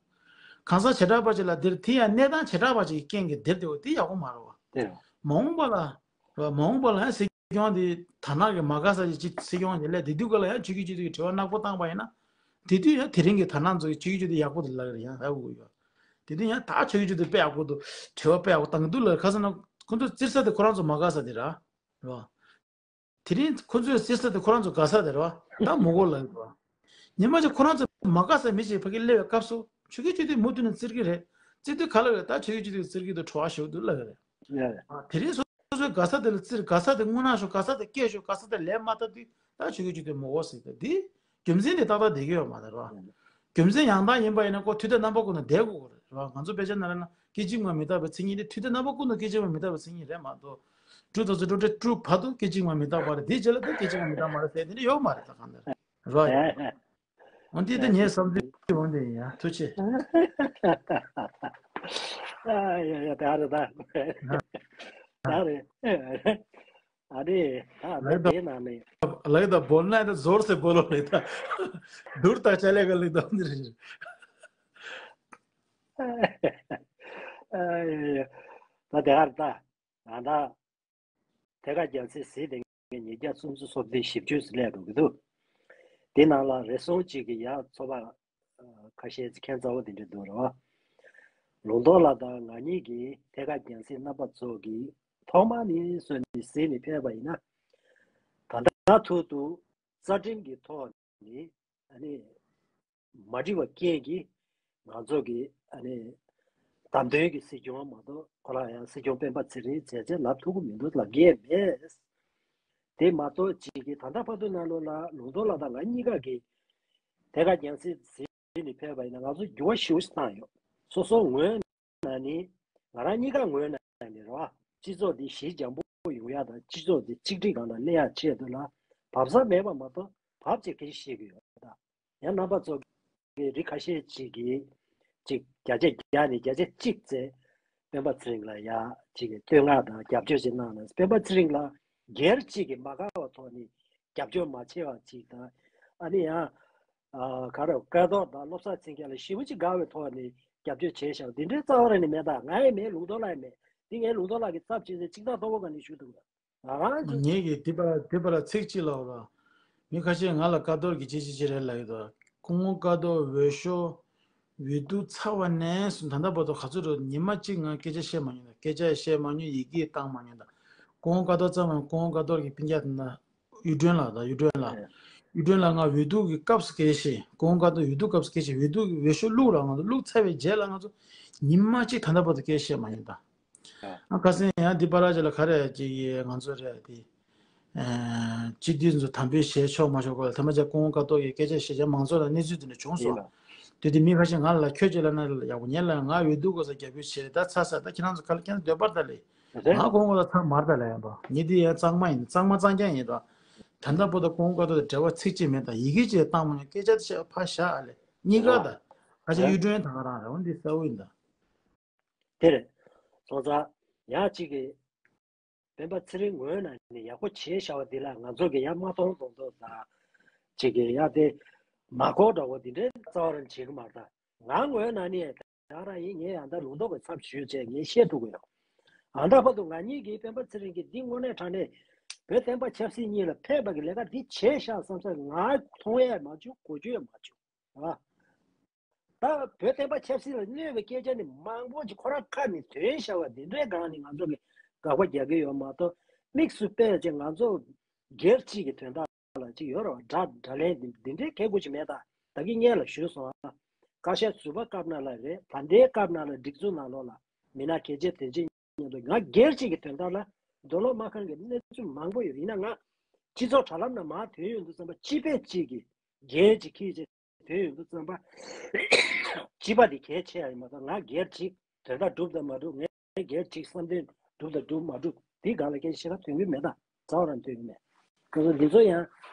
གང་ཟག་བྱེ་བྲག་པ་ཅིག་ལ་དེར་དེ་ཡང་གནས་སྟངས་བྱེ་བྲག་པ་ཅིག་གི་རྐྱེན་གྱིས་དེར་དེ་གོ་དེ་ཡག་པོ་མ་རེད་བ། དེ་རེད། མ་འོངས་པ་ལ་རེད་བ། མ་འོངས་པ་ལ་ཡང་སྲིད་སྐྱོང་དེ་དར་ནག་གི་མ་དགའ་ས་ཅིག་ཅིག་སྲིད་སྐྱོང་དེ་ལས་དེ་དུས་ག་ལ་ཡང་ཆོས་བརྒྱུད་སྤྱི་འཐུས་ཀྱི་དྲི་བ་ནག་པོ་བཏང་པ་ཡིན་ན། དེ་དུས་ཡང་དེ་རིང་གི་དར་ནག་ཚོ་གི་ཆོས་བརྒྱུད་སྤྱི་འཐུས་དེ་ཡག་པོ་དེ་ལ་ཡང་ཧ་གོ་གི་ཡོད། དེ་དུས་ཡང་ད་ཆོས་བརྒྱུད་སྤྱི་འཐུས་དེ་དཔེ་ཡག་པོ་འདུག་དྲི་བ་དཔེ་ཡག་པོ་བཏང་གི་འདུག་ལ་ག་ཟེར་ན་ཁོ་ཚོ་བཙིར་ས་དེ་ཁོ་རང་ཚོ་མ་དགའ་ས་དེ་ར། རེད་བ། དེ་རིང་ཁོ་ཚོས་བཙིར་ས་དེ་ཁོ་རང་ཚོ་དགའ་ས་དེ་རེད་བ། ད་མི་གོ་ལ་ཡོད་བ། ཉི་མ་ཅིག་ཁོ་རང་ཚོ་མ་དགའ་ས་མི་ཞིག་ཕ་གི་སླེབས་པའི་སྐབས་སུ་ཆོས་བརྒྱུད་སྤྱི་འཐུས་མུ་མཐུད་ནས་བཙིར་གི་རེད། བཙིར་དུས་ག་ལ་རེད། ད་ཆོས་བརྒྱུད་སྤྱི་འཐུས་བཙིར་གི་འདུག་བྲོ་བ་ཞེ་པོ་འདུག་ལ་རེད། ཡ་ཡ། ཨ། དེ་རིང་སོ་སོའི་དགའ་ས་དེ་ལ་བཙིར། དགའ་ས་དེ་དངོས་གནས་ཤོག་དགའ་ས་དེ་སྐྱེས་ཤོག་དགའ་ས་དེ་ལས་མ་བཏབ་དུས་ད་ཆོས་བརྒྱུད་སྤྱི་འཐུས་མི་གོ་ཟེར་ད་འདི་རྒྱུ་མཚན་དེ་ཏག་ཏག་བསྡད་ཀྱི་ཡོད་མ་རེད་བ། རྒྱུ་མཚན་ཡང་དག་ཡིན་པ་ཡིན་ན་ཁོ་དུས་དང་རྣམ་པ་ཀུན་ཏུ་བསྡད་དགོས་རེད་བ། ང་ཚོ་དཔེ་ཆ་ནང་ལ་ན་སྐད་ཅིག་མ་མི་རྟག་པའི་མཚན་ཉིད་དེ་དུས་དང་རྣམ་པ་ཀུན་ཏུ་སྐད་ཅིག་མ་མི་རྟག་པའི་མཚན་ཉིད་རེད་མ་གཏོགས། སྤྲུལ་དང་ཚུལ་ཁྲིམས་སྤྲུལ་བར་དུ་སྐད་ཅིག་མ་མི་རྟག་པ་རེད། དེའི་རྗེས་ལ་ད་སྐད་ཅིག་མ་མི་རྟག་པ་རེད་ཟེར་དེ་འདྲ་ཡོད་མ་རེད། ད་གང་ལྟར་རེད་བ། འོན་ཏེ་ད་ངའི་བསམ་ཚུལ་འོན་ཏེ་ཡིན་ཡ། ཐུགས་རྗེ་ཆེ། ཨ་ཡ་ཡ་ད་རེད་ད། ད་རེད། ཨ་རེད་ད་ལགས་ད། དེ་ནང་ནས། ལགས་ད་བོར་ན་ད་ཟོར་སེ་བོར་ལོ་ལེ་ད། དུར་ད་ཅ་ལེ་ག་ལེ་ད་འདི་རེད། ཨ་ཡ་ཡ། ད་དེ་གར་ད། ང་ད། ཐད་ཀར་རྒྱལ་སྲིད་ཟེར་དེ་ངས་ཉིས་བརྒྱ་སུམ་ཅུ་སོ་བདུན་བཞི་བཅུ་ཙམ་སླེབས་འགྲོ་གི་འདུག་དེ་ནང་ལ་རེ་ཟུང་གཅིག་གི་ཡ་ཚོ་པ་ཁ་ཤས་ཀྱི་ཁྱད་མཚར་པོ་དེ་འདྲ་འདུག་རེད་བ། ལུང་རྟོགས་ལགས་དང་ང་གཉིས་ཀྱིས་ཐད་ཀར་རྒྱལ་སྲིད་རྣམ་པ་ཚོ་གིས་ཐོག་མ་ནས་བཟུང་ནས་གཟིགས་ནས་ཕེབས་པ་ཡིན་ན། ད་ལྟ་ཐུག་ཏུ་རྩ་ཁྲིམས་ཀྱི་ཐོག་ནས་ཨ་ནི། མ་འགྲིག་པ་རྐྱེན་གྱིས་ང་ཚོ་གི་ཨ་ནི་བདམས་ཐོན་གྱི་སྲིད་སྐྱོང་མ་གཏོགས་ཁོ་རང་ཡང་སྲིད་སྐྱོང་སྤེན་པ་ཚེ་རིང་མཛད་རྗེས་ལབ་ཐུབ་ཀྱི་མི་འདུག་ལབ་མཁན་མེད། དེ་མ་གཏོགས་གཅིག་གིས་ད་ལྟ་བར་དུ་ནང་ལོགས་ལ་ལུང་རྟོགས་ལགས་དང་ང་གཉིས་ཀ་གིས་ཐད་ཀར་རྒྱང་སྲིང་ཟིན་ནས་ཕེབས་པ་ཡིན་ན་ང་ཚོ་འགྱུར་བ་ཞེ་པོ་ཞིག་བཏང་ཡོད། སོ་སོ་ངོས་ནས་ནི་ང་རང་གཉིས་ཀ་ངོས་ནས་ནི་རེད་བ། སྤྱི་ཚོགས་འདི་གཞི་འགྱངས་པོ་ཡོང་ཡ་དང་སྤྱི་ཚོགས་འདི་གཅིག་སྒྲིལ་སྒང་ལ་སླེབས་ཡ་ཆེད་དུ་ལ་བབ་ས་མེད་པ་མ་གཏོགས་བབ་ཅེས་སྐད་ཆ་བཤད་ཀྱི་ཡོད་ད། ཡང་རྣམ་པ་ཚོ་གི་རིགས་ཁ་ཤས་ཅིག་གིས་ཅིག་བརྒྱ་ཆ་བརྒྱ་ནས་བརྒྱ་ཆ་གཅིག་ཙམ་སྤེན་པ་ཚེ་རིང་ལ་ཡ་ཅིག་གི་བསྟོད་བསྔགས་དང་རྒྱབ་སྐྱོར་ཅིག་གནང་ན་སྤེན་པ་ཚེ་རིང་ལ་སྒེར་གཅིག་གིས་མ་དགའ་བའི་ཐོག་ནས་རྒྱབ་སྐྱོར་མ་བྱས་པ་ཅིག་དང་ཨ་ནི་ཡང་། ཨ། ག་རེ་སྐལ་རྡོར་དང་བློ་བཟང་སེང་གེ་ལ་ཞེ་པོ་ཅིག་དགའ་བའི་ཐོག་ནས་རྒྱབ་སྐྱོར་བྱས་ཤག་འདི་འདྲའི་རྩ་བ་ར་ནས་མེད་ད། ང་ཡི་མེད། ལུང་རྟོགས་ལགས་ཡི་མེད། འདི་ངའི་ལུང་རྟོགས་ལགས་ཀྱི་ཚབ་བྱས་ཏེ་གཅིག་ཐག་ཐོག་པོ་ག་ནས་ཞུ་ཐུབ་ང་རང་ཅིག་ངེད་ཀྱིས་དེ་པར་དེ་པར་ཚིག་གཅིག་ལབ་ར། མི་ཁ་ཤས་ང་ལ་སྐལ་རྡོར་གྱིས་ཅི་ཅི་ཅི་རེད་ལབ་ཡོད་དོ། སྐུ་ངོ་སྐལ་རྡོར་འོས་ཤོག་འོས་བསྡུ་ཚར་བ་ནས་བཟུང་ད་ལྟ་བར་དུ་ག་ཚོད་རེད། ཉི་མ་གཅིག་ང་སྐད་ཆ་བཤད་མ་མྱོང་ད། སྐད་ཆ་བཤད་མ་མྱོང་། ཡི་གེ་བཏང་མ་མྱོང་ད། སྐུ་ངོ་སྐལ་རྡོར་ཚང་མ་སྐུ་ངོ་སྐལ་རྡོར་གྱི་སྤུན་ཀྱག་དེ་ན། གཡུ་སྒྲོན་ལགས་དང་གཡུ་སྒྲོན་ལགས། ཨེ། གཡུ་སྒྲོན་ལགས་ང་འོས་བསྡུ་གི་སྐབས་སུ་སྐད་ཆ་བཤད། སྐུ་ངོ་སྐལ་རྡོར་འོས་བསྡུ་སྐབས་སུ་སྐད་ཆ་བཤད། འོས་བསྡུ་གི་འོས་ཤོག་བླུགས་ར་ང་ཚོ་བླུགས་ཚར་བའི་རྗེས་ལ་ང་ཚོ་ཉི་མ་གཅིག་ད་ལྟ་བར་དུ་སྐད་ཆ་བཤད་མ་མྱོང་ད། ཨ། ཨ་ཁ་སང་ཡང་འདི་པར་ཅིག་ལ་ག་རེ་ཅིག་ཡིན་ང་ཚོ་རེད་དེ། ཨ། སྤྱི་འཐུས་ཚོ་དམ་འབུལ་བྱས་ཆོག་མ་ཆོག་སྐོར་ལ་ཐ་མ་ཅིག་སྐུ་ངོ་སྐལ་རྡོར་གྱིས་སྐད་ཆ་བཤད་བྱས་མང་ཚོགས་ལ་གནས་ཚུལ་དེ་འདྲ་བྱུང་སོང་། ཡིན་པ། དེ་དུས་མི་ཁ་ཤས་ང་ལ་ཁྱོད་ཀྱིས་ལབ་ན་ཡག་པོ། ངས་ལབ་ང་འོས་བསྡུ་སྐབས་སུ་རྒྱབ་སྐྱོར་བྱས་རེད། ད་ཚར་ཚར། ད་ཁྱེད་རང་ཚོ་ག་ལ་ཁྱེད་རང་འདོད་པ་ལྟར་ལས། རེད། ང་སྐུ་ངོ་ལ་ཚང་མར་ད་ལ་ཡིན་པ། ངས་འདི་ཡང་གཙང་མ་ཡིན། གཙང་མ་གཙང་རྐྱང་ཡིན་ད། ད་ལྟ་བར་དུ་སྐུ་ངོ་སྐལ་རྡོར་དང་འབྲེལ་བ་ཚིག་གཅིག་མེད་ད། ཡི་གེ་གཅིག་བཏང་མ་མྱོང་། སྐད་ཆ་དེ་བཤད་ཕར་བཞག་ཨ་ལས། གཉིས་ཀ་ད། ཨ་ཅག་གཡུ་སྒྲོན་ད་ག་རང་རེད། འོ་འདི་གསལ་བོ་ཡིན་ད། དེ་རེད། སོང་ཙང་ཡང་གཅིག་གིས་སྤེན་པ་ཚེ་རིང་ངོས་ནས་ནི་ཡག་པོ་བྱས་བཞག་པ་འདི་ལ་ང་ཚོ་གིས་ཡང་མ་མཐོང་མཐོང་མཐོང་ད། གཅིག་གིས་ཡང་དེ་མ་གོ་འདྲ་བོ་འདི་འདྲའི་རྩ་བ་རང་བྱེད་ཀྱི་མ་རེད་ད། ང་ངོས་ནས་ནི། ང་རང་ཡིན། ངས་ཡང་ད་ལུང་རྟོགས་ཀྱི་ཚབ་ཞུས་བྱས་ངས་བཤད་ཐུབ་ཀྱི་ཡོད། ཨ། ད་བར་དུ་ང་གཉིས་ཀྱིས་སྤེན་པ་ཚེ་རིང་གིས་འདི་དངོས་གནས་དྲང་གནས་བོད་བསྟན་པ་ཆབ་སྲིད་གཉིས་ལ་ཕན་པ་གི་ལས་ཀ་འདི་བྱས་ཤག་བསམ་ས་ང་མཐོང་ཡས་མ་བྱུང་། གོ་རྒྱུ་ཡང་མ་བྱུང་། ཨ། ད་བོད་བསྟན་པ་ཆབ་སྲིད་ལ་གནོད་པའི་སྐད་ཆ་ནི་མང་པོ་ཅིག་ཁོ་རང་ཁ་ནས་ཐོན་བཞག་པ་འདི་འདྲའི་སྒང་ནས་ང་ཚོ་གིས་དགག་པ་རྒྱག་གི་ཡོད་མ་གཏོགས། དམིགས་སུ་བལྟས་བྱས་ང་ཚོ་སྒེར་གཅིག་གི་དོན་དག་ལ་ཅིག་ཡོད་རེད་བ། དགྲ་དགྲ་ལན་འདི་འདི་འདྲའི་ཁེ་གོ་ཅིག་མེད་ད། ད་གིན་སྔོན་ལ་ཞུས་སོང་ཨ། བཀའ་ཤག་ཟུར་པ་བཀའ་མོལ་ལགས་རེད། ད་ལྟའི་བཀའ་མོལ་ལགས་སྒྲིག་འཛུགས་ནང་ལོགས་ལ་མི་སྣ་གལ་ཆེ་དོན་ཆེ་མཉམ་དུ་ང་སྒེར་གཅིག་གི་དོན་དག་ལ་ དོན་ལོག་སྨར་ཁམས་ཀྱི་གནས་ཚུལ་མང་པོ་ཡོད། ཡིན་ན་ང་སྤྱི་ཚོགས་དྲ་ལམ་ནང་མར་ཐོན་ཡོང་དུས་ཙམ་པ་སྤྱི་ཕན་གཅིག་གི་འགན་ཅིག་འཁྱེར་བྱས་ཐོན་ཡོང་དུས་ཙམ་པ་སྤྱི་པ་འདི་གལ་ཆེ་ཡ་ཡིན་མ་གཏོགས། ང་སྒེར་གཅིག་དོན་དག་འགྲུབ་དང་མ་འགྲུབ། ངས་སྒེར་གཅིག་བསམ་དོན་འགྲུབ་དང་འགྲུབ་མ་འགྲུབ་འདི་སྒང་ལ་སྐད་ཆ་བཤད་ན་ཐོན་གྱི་མེད། ད་རྩ་བ་རང་ཐོན་གྱི་མེད། ཁོ་ཚོ་འདི་ཚོ་ཡང་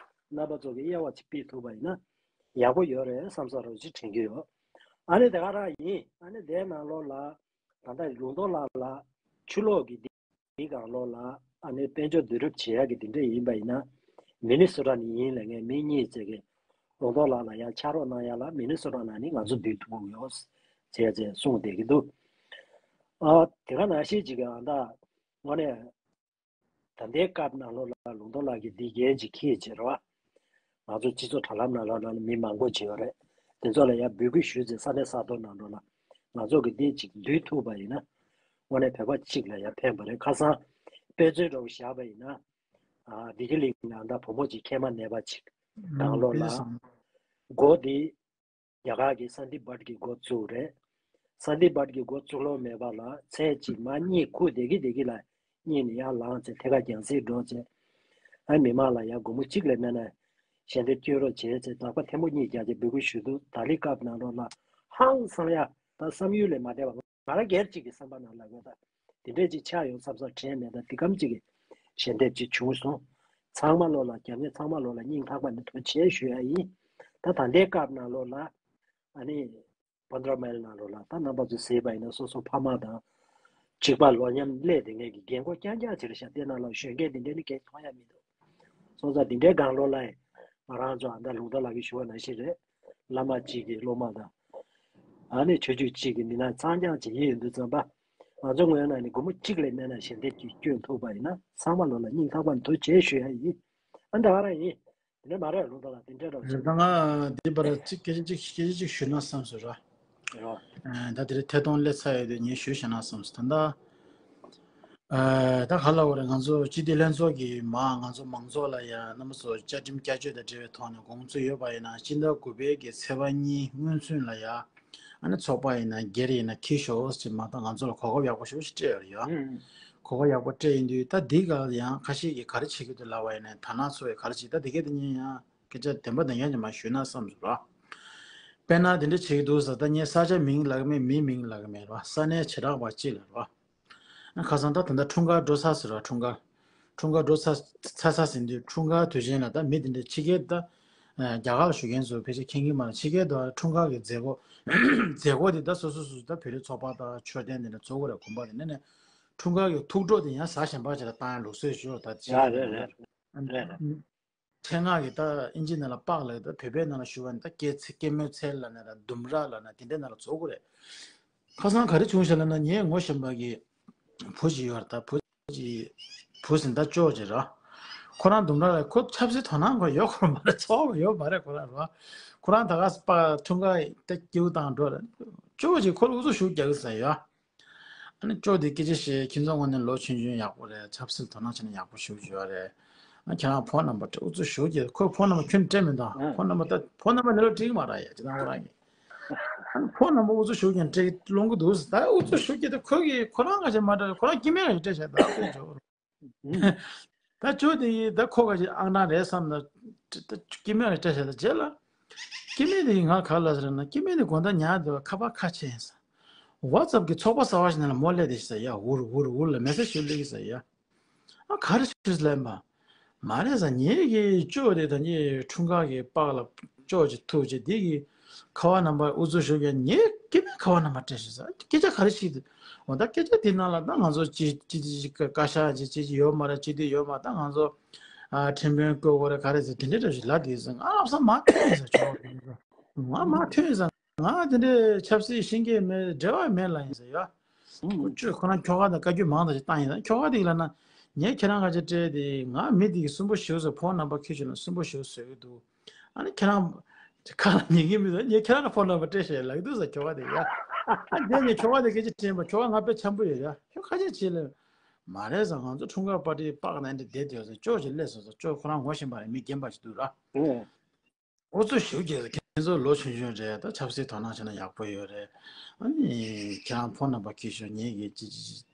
རྣམ་པ་ཚོ་གི་དབྱེ་བ་ཅིག་ཕྱེ་ཐུབ་པ་ཡིན་ན་ཡག་པོ་ཡོད་རེད་བསམ་ས་རོགས་ཅིག་དྲན་གྱི་ཡོད། ཨ་ནི་དེ་ག་རང་ཡིན། ཨ་ནི་དེའི་ནང་ལོགས་ལ་ད་ལྟ་ལུང་རྟོགས་ལགས་ལ་ཆུ་ལོག་གི་འདི་འདི་སྒང་ལོགས་ལ་ཨ་ནི་དཔལ་འབྱོར་བསྡུ་རུབ་བྱེད་ཡག་གི་འདི་འདྲ་ཡིན་པ་ཡིན་ན། མི་ནི་སོ་ཊ་ནས་ཡིན་ལབ་མཁན་མི་གཉིས་བཅས་ཀྱིས་ལུང་རྟོགས་ལགས་ལ་ཡང་ཕྱག་རོགས་གནང་ཡག་ལ་མི་ནི་སོ་ཊ་ནང་ནས་ང་ཚོ་འདུས་ཐུབ་ཀྱི་ཡོད་ཟེར་བྱས་གསུངས་བསྡད་ཀྱི་འདུག་ཨ་དེ་ག་ནང་བཞིན་ཅིག་གི་ཨ་ད་དངོས་གནས་ད་ལྟའི་སྐབས་ནང་ལོགས་ལ་ལུང་རྟོགས་ལགས་ཀྱིས་འདི་འགན་ཅིག་འཁྱེར་བྱས་རེད་བ། ང་ཚོ་སྤྱི་ཚོགས་དྲ་ལམ་ནང་ལོགས་ལ་མི་མང་པོ་ཅིག་ཡོད་རེད། དེ་ཚོ་ལ་ཡང་འབོད་སྐུལ་ཞུས་ཚེ་ས་གནས་ས་ཐོག་ནང་ལོགས་ལ་ང་ཚོ་གི་འདི་ཅིག་འདུས་ཐུབ་པ་ཡིན་ན་དངོས་གནས་བོད་པ་གཅིག་ལ་ཡང་ཕན་པ་རེད། ཁ་སང་དཔེ་མཚོན་འདྲ་བོ་བཞག་པ་ཡིན་ན། ཨ་བདེ་སྐྱིད་གླིང་ནང་ད་བུ་མོ་ཅིག་མཁལ་མ་ནད་པ་ཅིག་ནང་ལོགས་ལ་སྒོ་འདི་རྒྱ་གར་གྱི་སན་དི་བྷཊ་ཀྱི་འགོ་བཙུགས་རེད། སན་དི་བྷཊ་ཀྱི་འགོ་བཙུགས་ལོང་མེད་པ་ལ་ཚལ་གཅིག་མར་གཉིད་ཁུག་བསྡད་ཀྱི་བསྡད་ཀྱི་ལ་གཉིད་ནས་ཡར་ལངས་ཚེ་ཐད་ཀར་རྒྱང་སྲིང་འགྲོ་ཚེ། ཨ་མི་མང་ལ་ཡང་སྒོར་མོ་གཅིག་ལས་མེད་ན་ཞལ་འདེབས་སྐྱོན་རོགས་བྱས་ཚེ་དག་པ་ཐལ་མོ་གཉིས་རྒྱག་བྱས་འབོད་སྐུལ་ཞུས་འདུག་ད་ལི་སྐབས་ནང་ལོགས་ལ་ཧང་སང་ཡ་ད་བསམ་ཡུལ་ལས་མ་འདས་པ། ང་རང་སྒེར་གཅིག་གི་བསམ་པ་ནང་ལ་ཡོད་ད། དེ་འདྲས་ཅིག་ཆགས་ཡོང་བསམ་བསམ་དྲན་མེད་ད། འདི་གམ་ཅིག་གི་ཞལ་འདེབས་ཅིག་བྱུང་སོང་། ཚང་མ་ལོ་ལ་རྒྱབ་ནས་ཚང་མ་ལོ་ལ་སྙིང་ཐག་པ་ནས་ཐུགས་རྗེ་ཆེ་ཞུ་ཡ་ཡིན། ད་ད་ལྟའི་སྐབས་ནང་ལོ་ལ་ཨ་ནི་པན་དྲ་མལ་ནང་ལོ་ལ་ད་རྣམ་པ་ཚོས་གཟིགས་པ་ཡིན་ན་སོ་སོ་ཕ་མ་དང་གཅིག་པ་ལོ་མཉམ་སླེབས་དེ་ངས་ཀྱི་རྒན་གོག་རྐྱང་རྐྱང་ཅིག་རེད་ཤག་དེ་ནང་ལ་གཞོན་སྐྱེས་དེ་འདྲས་ནི་གས་མཐོང་ཡ་མི་འདུག་སོང་ཙང་དེ་འདྲའི་སྒང་ལོ་ལ་ཡིན། ང་རང་ཚོ་ཨ་མདའ་ལུང་རྟོགས་ལགས་ཀྱིས་ཞུ་བ་ནང་བཞིན་རེད། བླ་མ་གཅིག་གི་སློབ་མ་དང་། ཨ་ནི་ཆོས་བརྒྱུད་གཅིག་གི་མི་སྣ་ཚང་རྐྱང་གཅིག་ཡིན་ཡོང་དུས་ཙམ་པ། ང་ཚོ་ངོས་ནས་ནི་སྒོར་མོ་གཅིག་ལས་མེད་ན་ཞལ་འདེབས་ཀྱི་སྐྱོན་ཐུབ་པ་ཡིན་ན་ཚང་མ་ལོ་ལ་སྙིང་ཐག་པ་ནས་ཐུགས་རྗེ་ཆེ་ཞུ་ཡ་ཡིན། ཨ་འདྲ་བ་རང་ཡིན། དེ་འདྲ་མ་རེད་ལུང་རྟོགས་ལགས་དེ་འདྲ་རོགས་རེད། ད་ང་འདི་བར་གཅིག་སྐད་ཆ་གཅིག་སྐད་ཆ་གཅིག་ཞུས་ན་བསམ་སོང་ར། རོ། ཨ་ད་དེ་རིང་ཐད་གཏོང་སླེབས་ཚར་ཡོད་དུས་ངས་ཞུས་བཞག་ན་བསམ་སོང་ད་ལྟ། ཨ་ད་ག་ལ་བ་རེད། ང་ཚོ་སྤྱི་བདེ་ལྷན་ཚོགས་ཀྱིས་མ་ང་ཚོ་མང་ཚོགས་ལ་ཡང་རྣམ་པ་ཚོ་བཅའ་ཁྲིམས་བསྐྱར་བཅོས་དང་འབྲེལ་བའི་ཐོག་ནས་དགོངས་ཚུལ་ཡོད་པ་ཡིན་ན་སྤྱི་ཟླ་དགུ་པའི་གི་ཚེས་པ་གཉིས་སྔོན་ཚུན་ལ་ཡ། ཨ་ནི་ཚོགས་པ་ཡིན་ན་སྒེར་ཡིན་ན་འཁྱེར་ཤོག་ཅེས་མ་གཏོགས་ང་ཚོ་ལ་གོ་སྐབས་ཡག་པོ་ཞེ་པོ་ཞིག་སྤྲད་ཡོད་རེད་ཡ། ཧུམ། གོ་སྐབས་ཡག་པོ་སྤྲད་ཡིན་དུས་ད་འདི་ག་ཡང་ཁ་ཤས་ཀྱིས་ག་རེ་བྱེད་ཀྱི་འདུག་ལབ་པ་ཡིན་ན་དར་ནག་ཚོ་ཡིས་ག་རེ་བྱེད་ད་འདི་གས་དེ་ཉིད་ཡང་སྐད་ཆ་བདེན་པ་བདེན་རྐྱང་ཅིག་མར་ཞུས་ན་བསམ་སོང་ར། དཔེར་ན་དེ་འདྲ་བྱེད་ཀྱི་འདུག་ཟེར་ད་ངས་ས་ཆ་མིང་ལབ་ཀྱི་མེད། མིའི་མིང་ལབ་ཀྱི་མེད་ར། ས་གནས་བྱེ་བྲག་པ་གཅིག་ལ་ར། ཁ་སང་ད་ད་ལྟ་འཁྲུངས་སྐར་འགྲོ་ཚར་ཟེར་བ། འཁྲུངས་སྐར། འཁྲུངས་སྐར་འགྲོ་ཚར་ཚར་ཚར་ཟིན་དུས་འཁྲུངས་སྐར་དུས་ཆེན་ལ་ད་མི་དེ་འདྲ་ཕྱི་རྒྱལ་ད། རྒྱ་གར་ལ་བཞུགས་མཁན་ཚོ་ཕལ་ཆེར་མཁྱེན་གྱི་མ་རེད། ཕྱི་རྒྱལ་དུ་འཁྲུངས་སྐར་གྱི་མཛད་སྒོ། མཛད་སྒོ་དེ་ད་སོ་སོ་སོ་སོ་ད་བོད་རིགས་ཚོགས་པ་དང་མཆོད་རྟེན་དེ་འདྲ་ཚོགས་ཀྱི་རེད། དགོན་པ་དེ་འདྲ་ནས་འཁྲུངས་སྐར་གྱི་ཐུགས་སྤྲོ་དེ་ཡང་གཟའ་གཞན་པ་ཅིག་ལ་བཏང་ཡ་ལུགས་སྲོལ་ཞིག་ཡོད་ད། ཕྱི་རྒྱལ་རེད་རེད་རེད་རེད། ཕྲེང་སྔགས་ཀྱི་ད་ཨིན་ཇི་ནང་ལ་པགས་ལབ་ད་བོད་པའི་ནང་ལ་ཞུ་བ་ནི་ད་སྐྱེ་ཚེ་སྐྱེད་མོས་ཚལ་ལབ་ན་ད་ལྡུམ་ར་ལབ་ན་དེ་འདྲའི་ནང་ལ་རྫོགས་ཀྱི་རེད། ཁ་སང་ག་རེ་བྱུང་ཤག་ལབ་ན་ངས་ངོ་ཤེས་པ་གི་བུ་ཞིག་ཡོད་རེད། ད་བུ་ཞིག་བུ་ཟིན་ད་ཅོག་ཅིག་ར། ཁོ་རང་ལྡུམ་ར་ལ་ཁོ་ཆབ་སྲིད་དོ་སྣང་ཁོ་ཡོད་ཁོ་མ་རེད། ཚོགས་པ་ཡོད་མ་རེད་ཁོ་རང་ར། ཁོ་རང་ད་ག་པ་འཁྲུངས་སྐར་ད་སྐྱིད་པོ་བཏང་འགྲོ་རེད། ཅོག་ཅིག་ཁོ་ལ་ཨུ་ཚུགས་ཞུ་རྒྱག་གི་ཟེར་ཡ། ཨ་ནི་ཅོག་དེ་སྐད་ཆ་བཤད། ཁྱེད་ཚོ་དངོས་གནས་ལོ་ཆུང་ཆུང་ཡག་པོ་རེད། ཆབ་སྲིད་དོ་སྣང་བྱས་ན་ཡག་པོ་ཞེ་པོ་ཅིག་ཡོད་རེད། ཨ་ཁྱེད་རང་ཕོན་ནམ་བར་སྤྲད། ཨུ་ཚུགས་ཞེ་པོ་ཅིག་ཁོས་ཕོན་ནམ་བར་ཁྱོན་ནས་སྤྲད་མི་འདུག་ཨ་ཕོན་ནམ་བར་ད་ཕོན་ནམ་བར་འདི་ལ་འགྲིག་མ་རེད་ཡ། ཅི་ད་ཁོ་རང་གིས་ཨ་ནི་ཕོན་ནམ་བར་ཨུ་ཚུགས་ཞེ་པོ་ཅིག་སྤྲད་སློང་གི་འདུག་ད་ཨུ་ཚུགས་ཞེ་པོ་ཅིག་ད་ཁོ་གིས་ཁོ་རང་ག་ཅིག་མ་སྤྲད། ཁོ་རང་སྐྱེ་དམན་ག་ཅིག་སྤྲད་བཞག་ད་ཨུ་ཚུགས་ཞེ་པོ། ད་ཅོག་དེ་ཡིས་ད་ཁོ་ག་ཅིག་ཨང་གྲངས་རེད་བསམ་ན། ད་སྐྱེ་དམན་ལ་སྤྲད་བཞག་ད་རྗེས་ལ། སྐྱེ་དམན་དེ་ཡིས་ང་ག་ལ་ཟེར་ན་སྐྱེ་དམན་དེ་དགོང་དག་ཉལ་དུས་ཁ་པར་ཁ་ཕྱེ་ཡིན་ས། ཝ་ཙབ་གི་ཚོགས་པ་གསར་པ་ཞིག་ནང་ལ་མོ་སླེབས་བསྡད་ཤག་ཟེར་ཡ། འུར་འུར་འུར་ལ་མེ་སེ་ཇི་ཞིག་སླེབས་ཀྱི་ཟེར་ཡ། ཨ་ག་རེ་ཞིག་ལབ་པ། མ་རེད་ཟེར། ངེད་ཀྱི་ཅོག་དེ་ད་ངའི་འཁྲུངས་སྐར་གྱི་པགས་ལ་ཅོག་ཅིག་ཐུག་བྱས་དེ་གི་ཁ་པར་ནམ་བར་ཨུ་ཚུགས་ཞེ་པོ་ཅིག་ངའི་སྐྱེ་དམན་ཁ་པར་ནམ་བར་སྤྲད་ཤག་ཟེར། སྐད་ཆ་ག་རེ་བཤད་འདུག་འོ་ད་སྐད་ཆ་དེ་ནང་ལ་ད་ང་ཚོ་ཅི་ཅི་ཅི་ཅི་བཀའ་ཤག་ཅི་ཅི་ཅི་ཡོད་མ་རེད། ཅི་དེ་ཡོད་མ་ད་ང་ཚོ་ཨ་ཁྲིམས་དཔོན་བསྐོ་དགོས་རེད་ག་རེ་ཟེར་དེ་འདྲའི་འདྲ་ཞིག་ལབ་བསྡད་ཟེར། ང་ལབ་ས་མར་ཐོན་ཡིན་ཟེར། ཅོག་ང་མར་ཐོན་ཡིན་ཟེར། ང་དེ་འདྲའི་ཆབ་སྲིད་ཤེས་ཀྱི་མེད། འབྲེལ་བ་མེད་ལབ་ཡིན་ཟེར་ཡ། ཁོ་ཅོག་ཁོ་རང་ཁྱོ་ག་དང་བཀའ་བཀྱོན་མང་དག་ཅིག་བཏང་ཡིན་ཟེར། ཁྱོ་ག་དེ་གིས་ལབ་ན་ངས་ཁྱེད་རང་ག་ཅིག་སྤྲད་དེ་ང་མི་དེ་གིས་སུན་པོ་ཞེ་པོ་བཟོས། ཕོན་ནམ་བར་ཁྱེད་ཚོ་ལ་སུན་པོ་ཞེ་པོ་བཟོས་ཀྱི་འདུག་ཨ་ནི་ཁྱེད་རང་ཁ་ལ་ཉན་གྱི་མི་འདུག་ངས་ཁྱེད་རང་ལ་ཕོན་ནམ་བར་སྤྲད་ཤག་ལབ་ཀྱི་འདུག་ཟེར་ཁྱོ་ག་དེ་ཡ། ཨ་དེ་ངས་ཁྱོ་ག་དེ་སྐད་ཆ་དྲིས་པ་ཁྱོ་ག་ང་དཔེ་འཆམ་པོ་ཡོད་ཡ། ཁྱོད་ཁ་ཆད་བྱེད་ལབ། མ་རེད་ཟེར། ང་ཚོ་འཁྲུངས་སྐར་པར་ཊི་པགས་ནང་འདི་བསྡད་དེ་ཟེར། ཅོག་ཅིག་སླེབས་སོང་ཟེར། ཅོག་ཁོ་རང་ངོ་ཤེས་པ་རེད། མི་རྒན་པ་ཞིག་འདུག་ར། ཨུ་ཚུགས་ཞེ་པོ་ཅིག་ཟེར། ཁྱེད་ཚོ་ལོ་ཆུང་ཆུང་རེད། ད་ཆབ་སྲིད་དོ་སྣང་བྱས་ན་ཡག་པོ་ཡོད་རེད། ཨ་ནི་ཁྱེད་རང་ཕོན་ནམ་བར་ཁྱེར་ཤོག་ངེད་ཀྱིས་ཅི་ཅི་ཅི་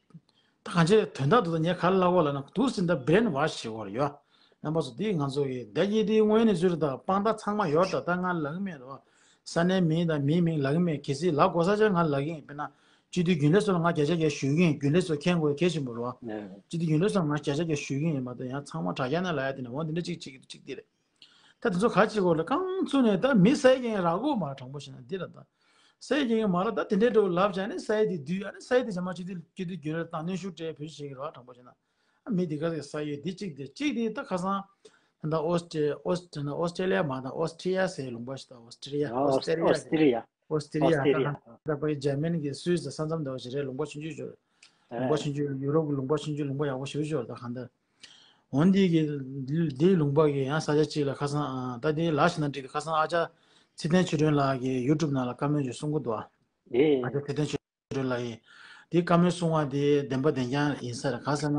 ད་གང་ཅི་དོན་དག་ཏུ་ད་ངས་ག་རེ་ལབ་དགོས་ལབ་ན་འདུག་སེ་ད་brainwash བྱེད་དགོས་རེད་ཡོད། རྣམ་པ་ཚོ་འདི་ང་ཚོ་གི་ད་ཡིན་དེ་དངོས་གནས་ཚུལ་རེད། ད་དཔང་རྟགས་ཚང་མ་ཡོད། ད་ད་ང་ལབ་གི་མེད་རེད་བ། ས་གནས་མིང་དང་མིའི་མིང་ལབ་གི་མེད། གལ་སྲིད་ལབ་དགོས་ས་ཆ་ང་ལབ་གི་ཡིན། དཔེར་ན་སྤྱི་འཐུས་རྒྱུན་ལས་ཚོ་ལ་ང་བརྒྱ་ཆ་བརྒྱ་ཞུ་གི་ཡིན། རྒྱུན་ལས་ཚོ་མཁྱེན་དགོས་གལ་ཆེན་པོ་རེད་བ། སྤྱི་འཐུས་རྒྱུན་ལས་ཚོ་ང་བརྒྱ་ཆ་བརྒྱ་ཞུ་གི་ཡིན་མ་གཏོགས་ཡང་ཚང་མ་དྲ་རྒྱ་ནང་ལབ་ཡ་དེ་ནས་འོ་འདི་འདྲ་གཅིག་གཅིག་གཅིག་འདི་རེད། ད་དེ་ཚོ་ག་བྱེད་དགོས་ལ་རྐང་ཚུགས་ནས་ད་མི་ས་ཡ་རྒན་རག་གོ་མ་དྲང་པོ་བྱས་ན་འདི་ལ་ད། ས་ཡ་རྒན་མ་རག་ད་དེ་འདྲའི་འགྲོ་ལབ་བྱས་ནས་ས་ཡ་དེ་བསྡུས་ཨ་ནི་ས་ཡ་དེ་བྱ་མ་སྤྱི་འཐུས་སྤྱི་འཐུས་རྒྱུན་ལས་དང་གནོན་ཤུགས་སྤྲད་བེད་སྤྱོད་བྱེད་ཀྱི་རེད་བ་དྲང་པོ་བྱས་ན། ཨ་མི་དེ་ག་ཟེ་ས་ཡ་འདི་གཅིག་དེ་གཅིག་དེ་ད་ཁ་སང་ད་ཨོ་སི་ཏྲེ་ཨོ་སི་ཏྲེ་ཨོ་སི་ཏྲེ་ལི་ཡ་མ་དང་ཨོ་སི་ཏྲེ་ལི་ཡ་ཟེར་ལུང་པ་ཞིག་ད་ཨོ་སི་ཏྲེ་ལི་ཡ་ཨོ་སི་ཏྲེ་ལི་ཡ་ཨོ་སི་ཏྲེ་ལི་ཡ་ད་ཁ་སང་ད་པ་ཇར་མན་གྱི་སུད་སི་ས་མཚམས་འདྲ་བ་ཞིག་རེད། ལུང་པ་ཆུང་ཆུང་ཅིག་རེད། ལུང་པ་ཆུང་ཆུང་ཡུ་རོབ་ཀྱི་ལུང་པ་ཆུང་ཆུང་ལུང་པ་ཡག་པོ་ཞེ་པོ་ཅིག་རེད། ད་གང་ལྟར། འོན་ཏེ་གི་འདིའི་ལུང་པ་གི་ཡང་ས་ཆ་གཅིག་ལ་ཁ་སང་ཨ་ད་འདི་ལ་ཞིག་ན་འགྲིག་གི་ཁ་སང་ཨ་ཅག་ཚེ་བརྟན་ཆོས་སྒྲོན་ལགས་ཀྱིས་ཡུ་ཊུབ་ནང་ལ་བཀའ་མོལ་ཅིག་གསུང་གི་འདུག་ཨ། ཨ་ཅག་ཚེ་བརྟན་ཆོས་སྒྲོན་ལགས་ཀྱིས་འདི་བཀའ་མོལ་གསུང་བ་འདི་བདེན་པ་བདེན་རྐྱང་ཡིན་ས་རེད། ག་ཟེར་ན་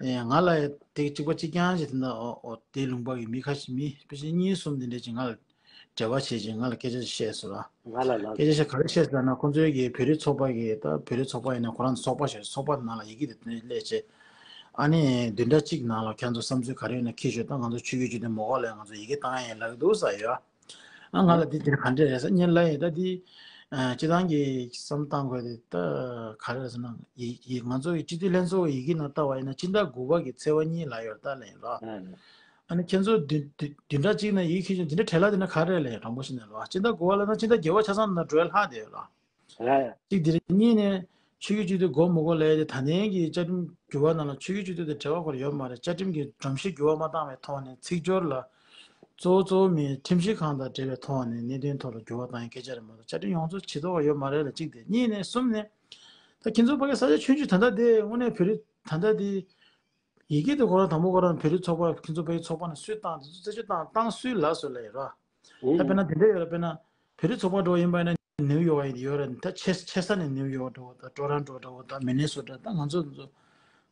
ཨེ་ང་ལ་དེ་གཅིག་པ་གཅིག་རྐྱང་ཅིག་དེ་འདྲ་ཨོ་ཨོ་དེའི་ལུང་པ་གི་མི་ཁ་ཤས་མི་ཕལ་ཆེར་གཉིས་གསུམ་དེ་འདྲ་ཅིག་ང་ལ་འབྲེལ་བ་བྱས་ཅིང་ང་ལ་སྐད་ཆ་ཞིག་བཤད་སོང་ལ། ང་ལ་ལ། སྐད་ཆ་ཞིག་ག་རེ་བཤད་ཟེར་ན་ཁོང་ཚོའི་གི་བོད་རིགས་ཚོགས་པ་གི་ད་བོད་རིགས་ཚོགས་པ་ཡིན་ན་ཁོ་རང་ཚོགས་པ་ཞིག་ཚོགས་པ་ནང་ལ་ཡི་གེ་དེ་དེ་སླེབས་བྱས། ཨ་ནི་བདུན་ཕྲག་གཅིག་ནང་ལ་ཁྱེད་ཚོ་བསམ་ཚུལ་ག་རེ་ཡོད་ན་ཁྱེར་ཤོག་ད་ང་ཚོ་ཆོས་བརྒྱུད་སྤྱི་འཐུས་མ་དགོས་ལ་ང་ཚོ་ཡི་གེ་བཏང་ཡ་ཡིན་ལབ་ཀྱི་འདུག་ས་ཡོད། ཨ་ང་ལ་འདི་དེ་ག་འདྲ་རེད་ཟེར་ཉན་ལ་ཡིན། ད་འདི་སྤྱི་བཏང་གི་བསམ་བཏང་དགོས་དེ་ད་ག་རེ་རེད་ཟེར་ན་ཡི་ཡི་ང་ཚོ་ཡི་སྤྱི་འཐུས་ལྷན་ཚོགས་ཡི་གེ་ནང་ལྟ་བ་ཡིན་ན་སྤྱི་ཟླ་དགུ་པ་གི་ཚེས་པ་གཉིས་ལ་ཡོད་ད་ལ་ཡིན་རོགས། ཨ་ནི་ཁྱེད་ཚོ་བདུན་བདུན་བདུན་ཕྲག་གཅིག་ནང་ཡིག་ཁྱེར་ཆོག་འདི་འདྲ་བྲེལ་ལ་འདི་ན་ག་རེ་ལས་དྲང་པོ་ཞིག་ནས་ལོ། སྤྱི་ཟླ་དགུ་པ་ལ་ན་སྤྱི་ཟླ་བརྒྱད་པ་ཆ་ཚང་ན་འགྲོ་ཡ་ལྷག་བསྡད་ཡོད་ལ། ཡ་ཡ། གཅིག་འདི་རེད། གཉིས་ནས་ཆོས་བརྒྱུད་སྤྱི་འཐུས་དགོས་མི་དགོས་ལས་དེ་ད་ནས་ཀྱི་བཅའ་ཁྲིམས་འགྱུར་བ་ནང་ལ་ཆོས་བརྒྱུད་སྤྱི་འཐུས་དེ་འབྲེལ་བ་ཁོར་ཡོད་མ་རེད། བཅའ་ཁྲིམས་ཀྱི་སྒྲོམ་གཞི་འགྱུར་བ་མ་བཏང་བའི་ཐོག་ནས་ཚིག་སྦྱོར་ལ་གཙོ་བོ་གཙོ་བོ་མིན་ཁྲིམས་གཞི་ཁང་དང་འབྲེལ་བའི་ཐོག་ནས་གནད་དོན་ཐོག་ལ་འགྱུར་བ་བཏང་ཡ་སྐད་ཆ་རེད་མ་གཏོགས་བཅའ་ཁྲིམས་ཡོངས་རྫོགས་བྱེད་ཐུབ་པ་ཡོད་མ་རེད་ལ་གཅིག་དེ། གཉིས་ནས་གསུམ་ནས་ད་ཁྱེད་ཚོ་ཕ་གི་ས་ཆ་ཆུང་ཆུང་ད་ལྟ་དེ་དངོས་གནས་བོད་རིགས་ད་ལྟ་དེ། ཡི་གེ་དེ་ཁོ་རང་དང་པོ་ཁོ་རང་བོད་རིགས་ཚོགས་པ་ཁྱེད་ཚོ་བོད་རིགས་ཚོགས་པ་ནས་སུས་བཏང་དེ་ཚོ་རྩད་གཅོད་བཏང་བཏང་སུས་ལབ་སུ་ལབ་ཡོད་ར། ད་དཔེར་ན་དེ་འདྲ་ཡོད་ར། དཔེར་ན་བོད་རིགས་ཚོགས་པ་འགྲོ་ཡིན་པ་ཡིན་ན་ནིའུ་ཡོག་ཡོད་ར། ད་ཆེ་ཆེ་ས་ནས་ནིའུ་ཡོག་འགྲོ་ད་ཊོ་རོན་ཊོ་འགྲོ་ད་མི་ནི་སོ་ཊ་ད་ང་ཚོ་ང་ཚོ་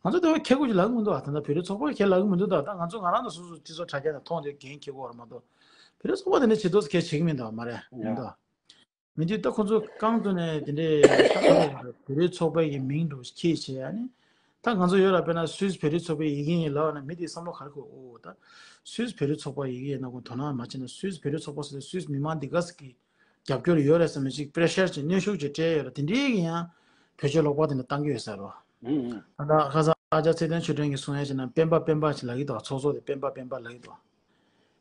ང་ཚོ་དེ་བ་ཁྱད་ཁོ་ཅིག་ལབ་གི་མི་འདུག་ད་ད་བོད་རིགས་ཚོགས་པ་ཁྱད་ལབ་གི་མི་འདུག་ད་ད་ང་ཚོ་ང་རང་ད་སོ་སོ་སྤྱི་ཚོགས་དྲ་རྒྱ་ནས་མཐོང་དུས་འགན་འཁྱེར་གི་ཡོད་ར་མ་གཏོགས་བོད་རིགས་ཚོགས་པ་དེ་འདྲ་བྱེད་དོ་ཁྱད་བྱེད་གི་མི་འདུག་མ་རེད་མི་འདུག་མི་འདུག་ད་ཁོ་ཚོ་རྐང་བཙུགས་ནས་དེ་འདྲའི་ད་ཁོ་ཚོ་བོད་རིགས་ཚོགས་པའི་གི་མིང་འདྲ་བོ་ཁྱེར་བྱས་ཨ་ནི། ད་ང་ཚོ་ཡོད་ལ་དཔེར་ན་སུད་སི་བོད་རིགས་ཚོགས་པའི་ཡི་གེ་ཡིན་ལབ་ན་མི་དེའི་བསམ་བློ་ག་རེ་འཁོར་ཨོ་ད་སུད་སི་བོད་རིགས་ཚོགས་པའི་ཡི་གེ་ཡིན་ན་ཁོ་དོ་སྣང་མ་བྱས་ན་སུད་སི་བོད་རིགས་ཚོགས་པ་ཟེར་ཏེ་སུད་སི་མི་མང་འདི་ག་ཟེར་གི་རྒྱབ་སྐྱོར་ཡོད་རེད་བསམ་ནས་ཅིག་པེ་རེ་ཤར་ཅིག་གནོན་ཤུགས་ཅིག་སྤྲད་ཡོད་རེད། དེ་འདྲའི་གི་ཡང་བེད་སྤྱོད་ལོག་པ་དེ་འདྲ་བཏང་གི་ཡོད་ས་རེད། ད་ལྟ་ཁ་སང་ཨ་ཅག་ཚེ་བརྟན་ཆོས་སྒྲོན་གྱིས་གསུང་ཡ་བྱས་ན་སྤེན་པ་སྤེན་པ་ཅིག་ལབ་ཀྱི་འདུག་ཚོགས་གཙོ་དེ་སྤེན་པ་སྤེན་པ་ལབ་ཀྱི་འདུག་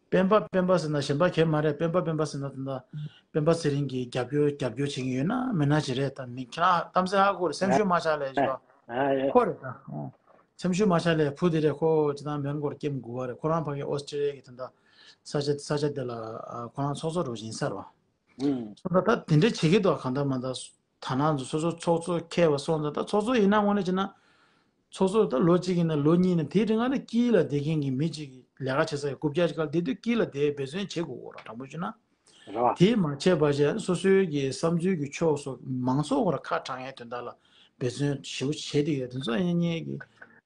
སྤེན་པ་སྤེན་པ་ཟེར་ན་གཞན་པ་གས་མ་རེད། སྤེན་པ་སྤེན་པ་ཟེར་ན་ད་ལྟ་སྤེན་པ་ཚེ་རིང་གིས་རྒྱབ་སྐྱོར་རྒྱབ་སྐྱོར་བྱེད་ཀྱི་ཡོད་ན་མེད་ན་ཅི་རེད། ད་མི་ཁྱེད་རང་གཏམ་ཚེ་ཧ་གོ་རེད། སེམས་ཤུགས་མ་ཆག་ལས་ཅི་བ་ཁོ་རེད་ད། སེམས་ཤུགས་མ་ཆག་ལས་བུ་དེ་རེད། ཁོ་ཅི་ད་མོན་གྷོར་སྐྱེམས་དགུ་བ་རེད། ཁོ་རང་ཕ་གི་ཨོ་སི་ཀྲི་ལི་ཡ་གི་ད་ལྟ་ས་ཆ་ས་ཆ་དེ་ལ་ཁོ་རང་ཚོགས་གཙོ་རུ་ཡིན་ས་རེད་བ། སོང་ད་ད་དེ་འདྲ་བྱེད་ཀྱི་འདུག་གང་ལྟར་མ་ད། ད་ནང་ཚོ་སོ་སོ་ཚོགས་གཙོ་ཁེལ་བ་སོང་ཙང་ད་ཚོགས་གཙོ་ཡིན་ན་དངོས་གནས་བྱས་ན། ཚོགས་གཙོ་ད་ལོ་གཅིག་ཡིན་ན་ལོ་གཉིས་ཡིན་ན་དེའི་རིང་ལ་དཀྱིལ་ལ་བསྡད་མཁན་གྱི་མི་གཅིག་གིས་ལས་ཀ་བྱེད་ས་ཡ་རྐུབ་བཀྱག་ཅིག་སྒང་ལ་བསྡད་དུས་དཀྱིལ་ལ་བསྡད་འབད་བརྩོན་བྱེད་དགོས་གོ་ར་དྲང་པོ་བྱས་ན། རེད་བ། དེ་མ་བྱས་པ་བྱས་སོ་སོའི་གི་བསམ་ཚུལ་གྱི་ཕྱོགས་སུ་མང་ཚོགས་ཁོ་ར་ཁ་དྲང་ཡའི་དོན་དག་ལ་འབད་བརྩོན་ཞེ་པོ་བྱེད་བསྡད་ཡོད། དེ་ཚོ་ཡང་ངས་གི་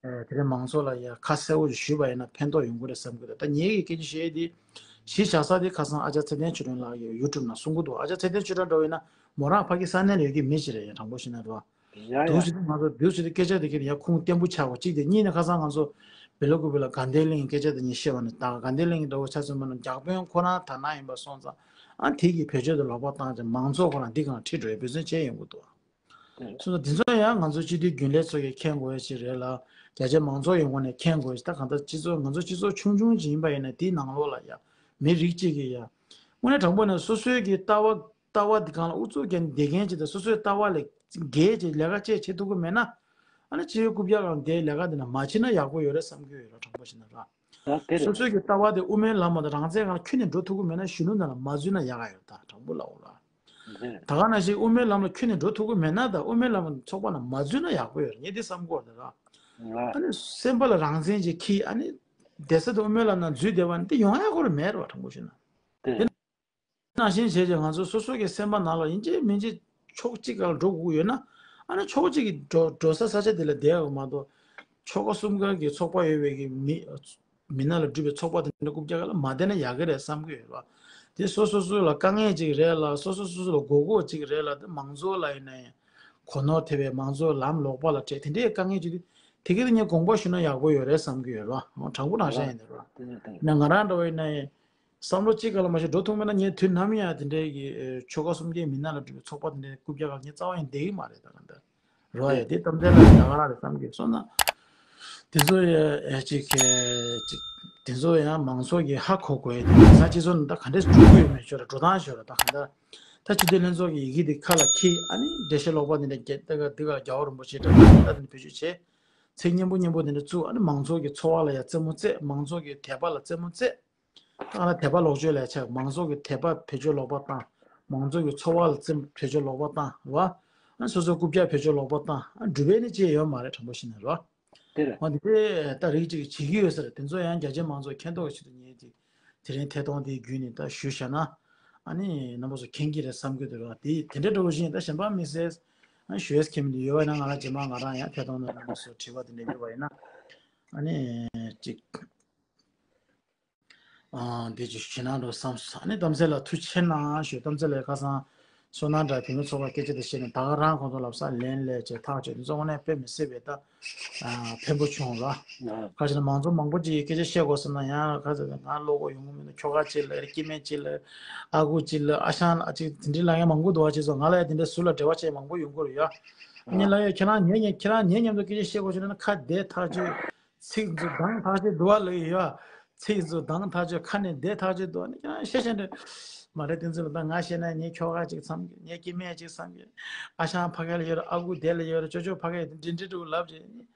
དེ་རིང་མང་ཚོགས་ལ་ཡ་ཁ་གསལ་བོ་ཞིག་ཞུས་པ་ཡིན་ན་ཕན་ཐོགས་ཡོང་གི་རེད་བསམ་གི་འདུག་ད་ངས་གི་སྐད་ཆ་བཤད་དེ་གཞི་བཞག་ས་དེ་ཁ་སང་ཨ་ཅག་ཚེ་བརྟན་ཆོས་སྒྲོན་ལགས་ཀྱི་ཡུ་ཊུབ་ནང་གསུང་གི་འདུག་ཨ་ཅག་ཚེ་བརྟན་ཆོས་སྒྲོན་འདྲ་བོ་ཡིན་ན། མོ་རང་ཕ་གི་ས་གནས་ལ་ཡོད་ཀྱི་མི་ཞིག་རེད། ཡང་དྲང་པོ་བཤད་ན་རེད་བ། ཡ་ཡ། དུས་ཚོད་ང་ཚོ་དུས་ཚོད་དེ་སྐད་ཆ་དེ་ཁྱེད་ཡང་ཁུངས་བརྟན་པོ་ཆགས་པ་གཅིག་དེ། གཉིས་ནས་ཁ་སང་ང་ཚོ་བེ་ལ་ཀུ་པེ་ལ་དགའ་ལྡན་གླིང་གི་སྐད་ཆ་དེ་ཉིད་བཤད་པ་ནས་ད་དགའ་ལྡན་གླིང་གི་འདྲ་བོ་ཆ་མཚོན་པ་ན་རྒྱག་དཔོན་ཁོ་རང་དར་ནག་ཡིན་པ་སོང་ཙང་ཨ་དེ་གི་བེད་སྤྱོད་དེ་ལོག་པ་བཏང་ཙང་མང་ཚོགས་ཁོ་རང་འདི་གང་ཁྲིད་འགྲོ་ཡ་འབད་བརྩོན་བྱས་ཡོང་གི་འདུག་སོང་ཙང་འདི་ཚོ་ཡང་ང་ཚོ་སྤྱི་འཐུས་རྒྱུན་ལས་ཚོ་གིས་མཁྱེན་དགོས་ཡ་ཅིག་རེད་ལ། རྒྱ་ཆེ་མང་ཚོགས་ཡོངས་ཁོ་ནས་མཁྱེན་དགོས་ཡ་ཅིག་ད་གང་ལྟར་སྤྱི་ཚོགས་ང་ཚོ་སྤྱི་ཚོགས་ཆུང་ཆུང་ཅིག་ཡིན་པ་ཡིན་ན་དེའི་ནང་ལོགས་ལ་ཡ་མི་རིགས་གཅིག་གིས་ཡ་དངོས་གནས་དྲང་པོ་ནས་སོ་སོའི་གི་ལྟ་བ། ལྟ་བ་འདི་སྒང་ལ་ཨུ་ཚུགས་རྒྱག་བསྡད་མཁན་ཅིག་དང་སོ་སོའི་ལྟ་བ་ལས་འགལ་ཅིག་ལས་ཀ་བཅས་བྱེད་ཐུབ་ཀྱི་མེད་ན། ཨ་ནི་སྤྱི་བའི་རྐུབ་བཀྱག་སྒང་དེའི་ལས་ཀ་འདི་ན་མ་བྱེད་ན་ཡག་པོ་ཡོད་རེད་བསམ་གྱི་ཡོད་ར་དྲང་པོ་བཤད་ན་ར། ད་དེ་རེད། སོ་སོའི་གི་ལྟ་བ་དེ་དབུ་མའི་ལམ་དང་རང་བཙན་སྒང་ལ་ཁྱོན་ནས་འགྲོ་ཐུབ་ཀྱི་མེད་ན་གཞོན་ནུ་རྣམས་ལ་མ་འཛུལ་ན་ཡག་ག་ཡོད་རེད་ད་དྲང་པོ་ལབ་འོ་ར། རེད། ད་ག་ནང་བཞིན་དབུ་མའི་ལམ་ལ་ཁྱོན་ནས་འགྲོ་ཐུབ་ཀྱི་མེད་ན་ད་དབུ་མའི་ལམ་ཚོགས་པ་ལ་མ་འཛུལ་ན་ཡག་པོ་ཡོད་རེད་ངས་འདི་བསམ་གྱི་ཡོད་རེད་ར། ང་ཨ་ནི་སེམས་པ་ལ་རང་བཙན་ཅིག་འཁྱེར་ཨ་ནི་བསྡད་ས་དེ་དབུ་མའི་ལམ་ནང་འཛུལ་བསྡད་པ་ནི་འདི་ཡོང་ཡག་ཁོ་རང་མེད་རེད་བ་དྲང་པོ་བཤད་ན། དེ་རེད། ནང་བཞིན་བྱས་རྗེས་ང་ཚོ་སོ་སོ་གི་སེམས་པ་ནང་ལ་ཡིན་གཅིག་མིན་གཅིག་ཕྱོགས་གཅིག་ག་ལ་འགྲོ་དགོས་ཡོད་ན། ཨ་ནི་ཕྱོགས་གཅིག་གི་འགྲོ་འགྲོ་ས་ས་ཆ་དེ་ལ་བསྡད་ཡོད་མ་གཏོགས། ཆོལ་ཁ་གསུམ་ཀ་གི་ཚོགས་པ་ཡོད་པའི་གི་མི་མི་སྣ་ལ་གྲུབ་པའི་ཚོགས་པ་དེ་འདྲ་རྐུབ་བཀྱག་ལ་མ་བསྡད་ན་ཡག་གི་རེད་བསམ་གི་ཡོད་ལ། དེ་སོ་སོ་སོ་ལ་དཀའ་ངལ་ཅིག་རེད་ལ་སོ་སོ་སོ་སོ་ལ་མགོ་སྐོར་ཅིག་རེད་ལ་དེ་མང་ཚོགས་ལ་ཡིན་ན་ཡང་ གོ་ནོར་ཐེབས་པའི་མང་གཙོའི་ལམ་ལོག་པ་ལ་འཕྲད། དེ་འདྲའི་དཀའ་ངལ་ཅིག་དེ་དེ་ག་དེ་ངས་དགོངས་པ་ཞུ་ན་ཡག་པོ་ཡོད་རེད་བསམ་གྱི་ཡོད་རེད་བ། དྲང་པོ་དྲང་བཞག་ཡིན་ད་རེད་བ། ན་ང་རང་འདྲ་བོ་ཡིན་ན་བསམ་བློ་གཅིག་ག་ལ་མ་ཞིག་འགྲོ་ཐུབ་མེད་ན། ངས་དུས་ནམ་ཡང་དེ་འདྲའི་གི་ཆོལ་ཁ་གསུམ་གྱི་མི་སྣ་ལ་གྲུབ་པའི་ཚོགས་པ་དེ་འདྲའི་རྐུབ་བཀྱག་ག་ངས་རྩ་བ་ཡང་བསྡད་ཀྱི་མ་རེད། ད་ག་འདྲ་རོ་ཡ་དེ་གཏམ་ཚེ་ལ་ད་ག་རང་རེད་བསམ་གྱི་སོང་ན། དེ་ཚོ་ཡ་ཅིག་གི་ཅིག་དེ་ཚོ་ཡང་མང་ཚོགས་ཀྱིས་ཧ་གོ་དགོས་ཡ་དེ་ས་སྤྱི་ཚོགས་ནང་ད་ག་འདྲས་འགྲོ་གི་ཡོད་མེད་ཤོད་ལ་འགྲོ་སྟངས་ཤོད་ལ་ད་ག་འདྲ། ད་སྤྱི་འཐུས་ལྷན་ཚོགས་ཀྱི་ཡི་གེ་དེ་ཁ་ལ་འཁྱེར། ཨ་ནི་འགྲེལ་བཤད་ལོག་པ་དེ་འདྲ་རྒྱ་ད་ག་འདི་ག་རྒྱལ་བ་རིན་པོ་ཆེ་འདྲ་ད་དེ་འདྲ་བེད་སྤྱོད་བྱས། ཚིག་སྙན་པོ་སྙན་པོ་དེ་འདྲ་བཙུགས། ཨ་ནི་མང་ཚོགས་ཀྱི་འཚོ་བ་ལ་ཡ་རྩེད་མོ་རྩེད། མང་ཚོགས་ཀྱི་དད་པ་ལ་རྩེད་མོ་རྩེད། ད་ང་ལ་དད་པ་ལོག་སྤྱོད་ལས་ཆགས། མང་ཚོགས་ཀྱི་དད་པ་བེད་སྤྱོད་ལོག་པ་བཏང་། མང་ཚོགས་ཀྱི་འཚོ་བ་ལ་རྩེད་བེད་སྤྱོད་ལོག་པ་བཏང་ར། ཨ་སོ་སོའི་རྐུབ་བཀྱག་བེད་སྤྱོད་ལོག་པ་བཏང་། ཨ་འགྲུབ་པའི་ནི་ཅི་ཡང་ཡོད་མ་རེད། དྲང་པོ་བཤད་ན་ར། དེ་རེད། ཨ་འདི་དེ་ད་རིགས་གཅིག་བྱེད་ཀྱི་ཡོད་ས་རེད། དེ་ཚོ་ཡང་རྒྱ་ཆེ་མང་ཚོགས་མཁྱེན་རྟོགས་ཀྱི་ཆེད་དུ་ངས་དེ་དེ་རིང་ཐད་གཏོང་དེའི་བརྒྱུད་ནས་ད་ཞུས་བཞག་ན། ཨ་ནི་རྣམ་པ་ཚོ་མཁྱེན་གྱི་རེད་བསམ་གྱི་འདུག་ར། དེ་དེ་འདྲ་འདྲ་བོ་ཞིག་ཡིན། ད་གཞན་པ་དམིགས་བསལ་ཨ་ཞུ་ཡས་མཁན་མི་འདུག་ཡོད་པ་ཡིན་ན་ང་རང་རྗེས་མ་ང་རང་ཡང་ཐད་གཏོང་ནང་རྣམ་པ་ཚོ་དྲི་བ་དེ་འདྲ་ཡོད་པ་ཡིན་ན། ཨ་ནི་ཅིག་ཨ་འདི་ཅིག་ཞུས་ན་འགྲོ་བསམ་སོང་། ཨ་ནི་གཏམ་ཚེ་ལ་ཐུགས་རྗེ་ཆེ་གནང་ཞུ། གཏམ་ཚེ་ལ་ཁ་སང་བསོད་ནམས་དྲ་བུད་མེད་ཚོགས་པ་སྐད་ཆ་དེ་བཤད་ནས་ད་ག་རང་ཁོང་ཚོ་ལབ་ས་ལན་སླེབས་བྱས་ཐག་གཅོད་དེ་ཚོ་དངོས་གནས་དཔེ་མི་སྲིད་པའི་ད་ཨ་ཕན་པོ་བྱུང་ལ། ཁ་ཅིག་ན་མང་ཚོགས་མང་པོ་ཅིག་གིས་སྐད་ཆ་བཤད་དགོས་ཟེར་ན་ཡང་ཁ་ཅིག་ང་བློ་ཁོག་ཡོང་གི་མི་འདུག་ཁྱོ་ག་ཅིག་ལ་སྐྱེ་དམན་ཅིག་ལ་ཨ་ཁུ་ཅིག་ལ་ཨ་ཞང་ལ་ཅིག་དེ་འདྲའི་ལབ་མཁན་མང་པོ་འདུག་བ། ཅིག་ཚོ་ང་ལ་ཡང་དེ་འདྲ་ཟུར་ལ་འབྲེལ་བ་བྱས་མང་པོ་ཡོང་གི་རེད་ཡ། ཨ་ནི་ལབ་ཡ་ཁྱེད་རང་ངའི་ངའི་ཁྱེད་རང་ངའི་མཉམ་དུ་སྐད་ཆ་བཤད་དགོས་བྱུང་ན་ཁ་བདེ་ཐག་ཆོད། ཚིག་མཛུབ་གདངས་ཐག་ཆོད་འདུག་བ་ལབ་ཡོད། ཚིག་མཛུབ་གདངས་ཐག་ཆོད་ཁ་ནས་བདེ་ཐག་ཆོད་འདུག་ཨ་ནི་ཁྱེད་རང་ཤེས་བྱ་འདྲ་མ་རེད། དེ་ཚོ་ལ་ད་ང་བཤད་ན་ངའི་ཁྱོ་ག་ཅིག་བསམ་གི། ངའི་སྐྱེ་དམན་ཅིག་བསམ་གི། ཨ་ཞང་ཕ་གི་ལ་ཡོད་རེད། ཨ་ཁུ་དེ་ལ་ཡོད་རེད། ཅོ་ཅོ་ཕ་གི་འདི་འདྲ་འདྲ་ལབ་བྱས།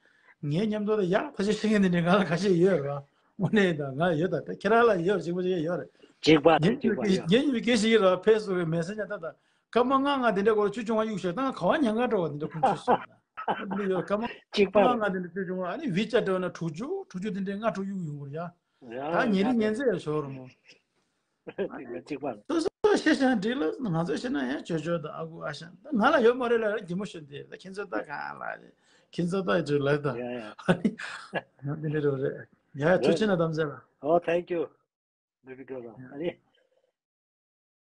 ངའི་མཉམ་དུ་ལ་ཡག་ཐག་ཆོད་ཤེས་མཁན་འདི་འདྲ་ང་ལ་ཁ་ཤས་ཡོད་རེད་བ། དངོས་གནས་ད་ང་ཡོད། ད་ད་ཁྱེད་རང་ལ་ཡོད་གཅིག་པ་ཅིག་ཡོད་རེད། གཅིག་པ་དང་ངའི་གཅིག་པ་ཡོད། ངའི་མི་སྐད་ཤིག་ར་ཕེ་སི་བུག་གི་མེ་སེ་ཇར་ད་ད་སྐར་མ་ལྔ་ལྔ་དེ་འདྲ་གོ་ལ་ཆུ་ཆུང་བ་གཡུག་ཤོག་ད་ག་བ་ཉན་ག་འགྲོ་བ་དེ་འདྲ་ཁུངས་ཆུད་སོང་། ད་འདི་ཡོད་སྐར་མ་གཅིག་པ་ལྔ་ལྔ་དེ་འདྲ་ཆུ་ཆུང་བ། ཨ་ནི་བི་ཅ་འདྲ་བ་ན་དྲུག་ཅུ་དྲུག་ཅུ་དེ་འདྲའི་ལྔ་དྲུག་གཡུག་ཡོང་གི་རེད་ཡ། ད་ཉིན་རེ་ཉན་ཚེ་ཡ་ཞོར་མོ། གཅིག་པ་གཅིག་པ། སོ་སོ་ཤེས་བྱ་འགྲིག་ལ་ང་ཚོ་ཤེས་ན་ཡང་ཅོ་ཅོ་དང་ཨ་ཁུ་ཨ་ཞང་ད་ང་ལ་ཡོད་མ་རེད་ལ་རྒྱུ་མོ་ཤོད་དེ་ད་ཁྱེད་ཚོ་ད་གང་ལ་ཁྱེད་ཚོ་ད་ཅོ་ལ་ད་ཡ་ཡ། ཨ་ནི་ཡང་དེ་འདྲ་རེད་རེད་ཡ། ཐུགས་རྗེ་ཆེ་ན་གཏམ་ཚེ་ལ། Oh, thank you. Baby girl. ཨ་ནི།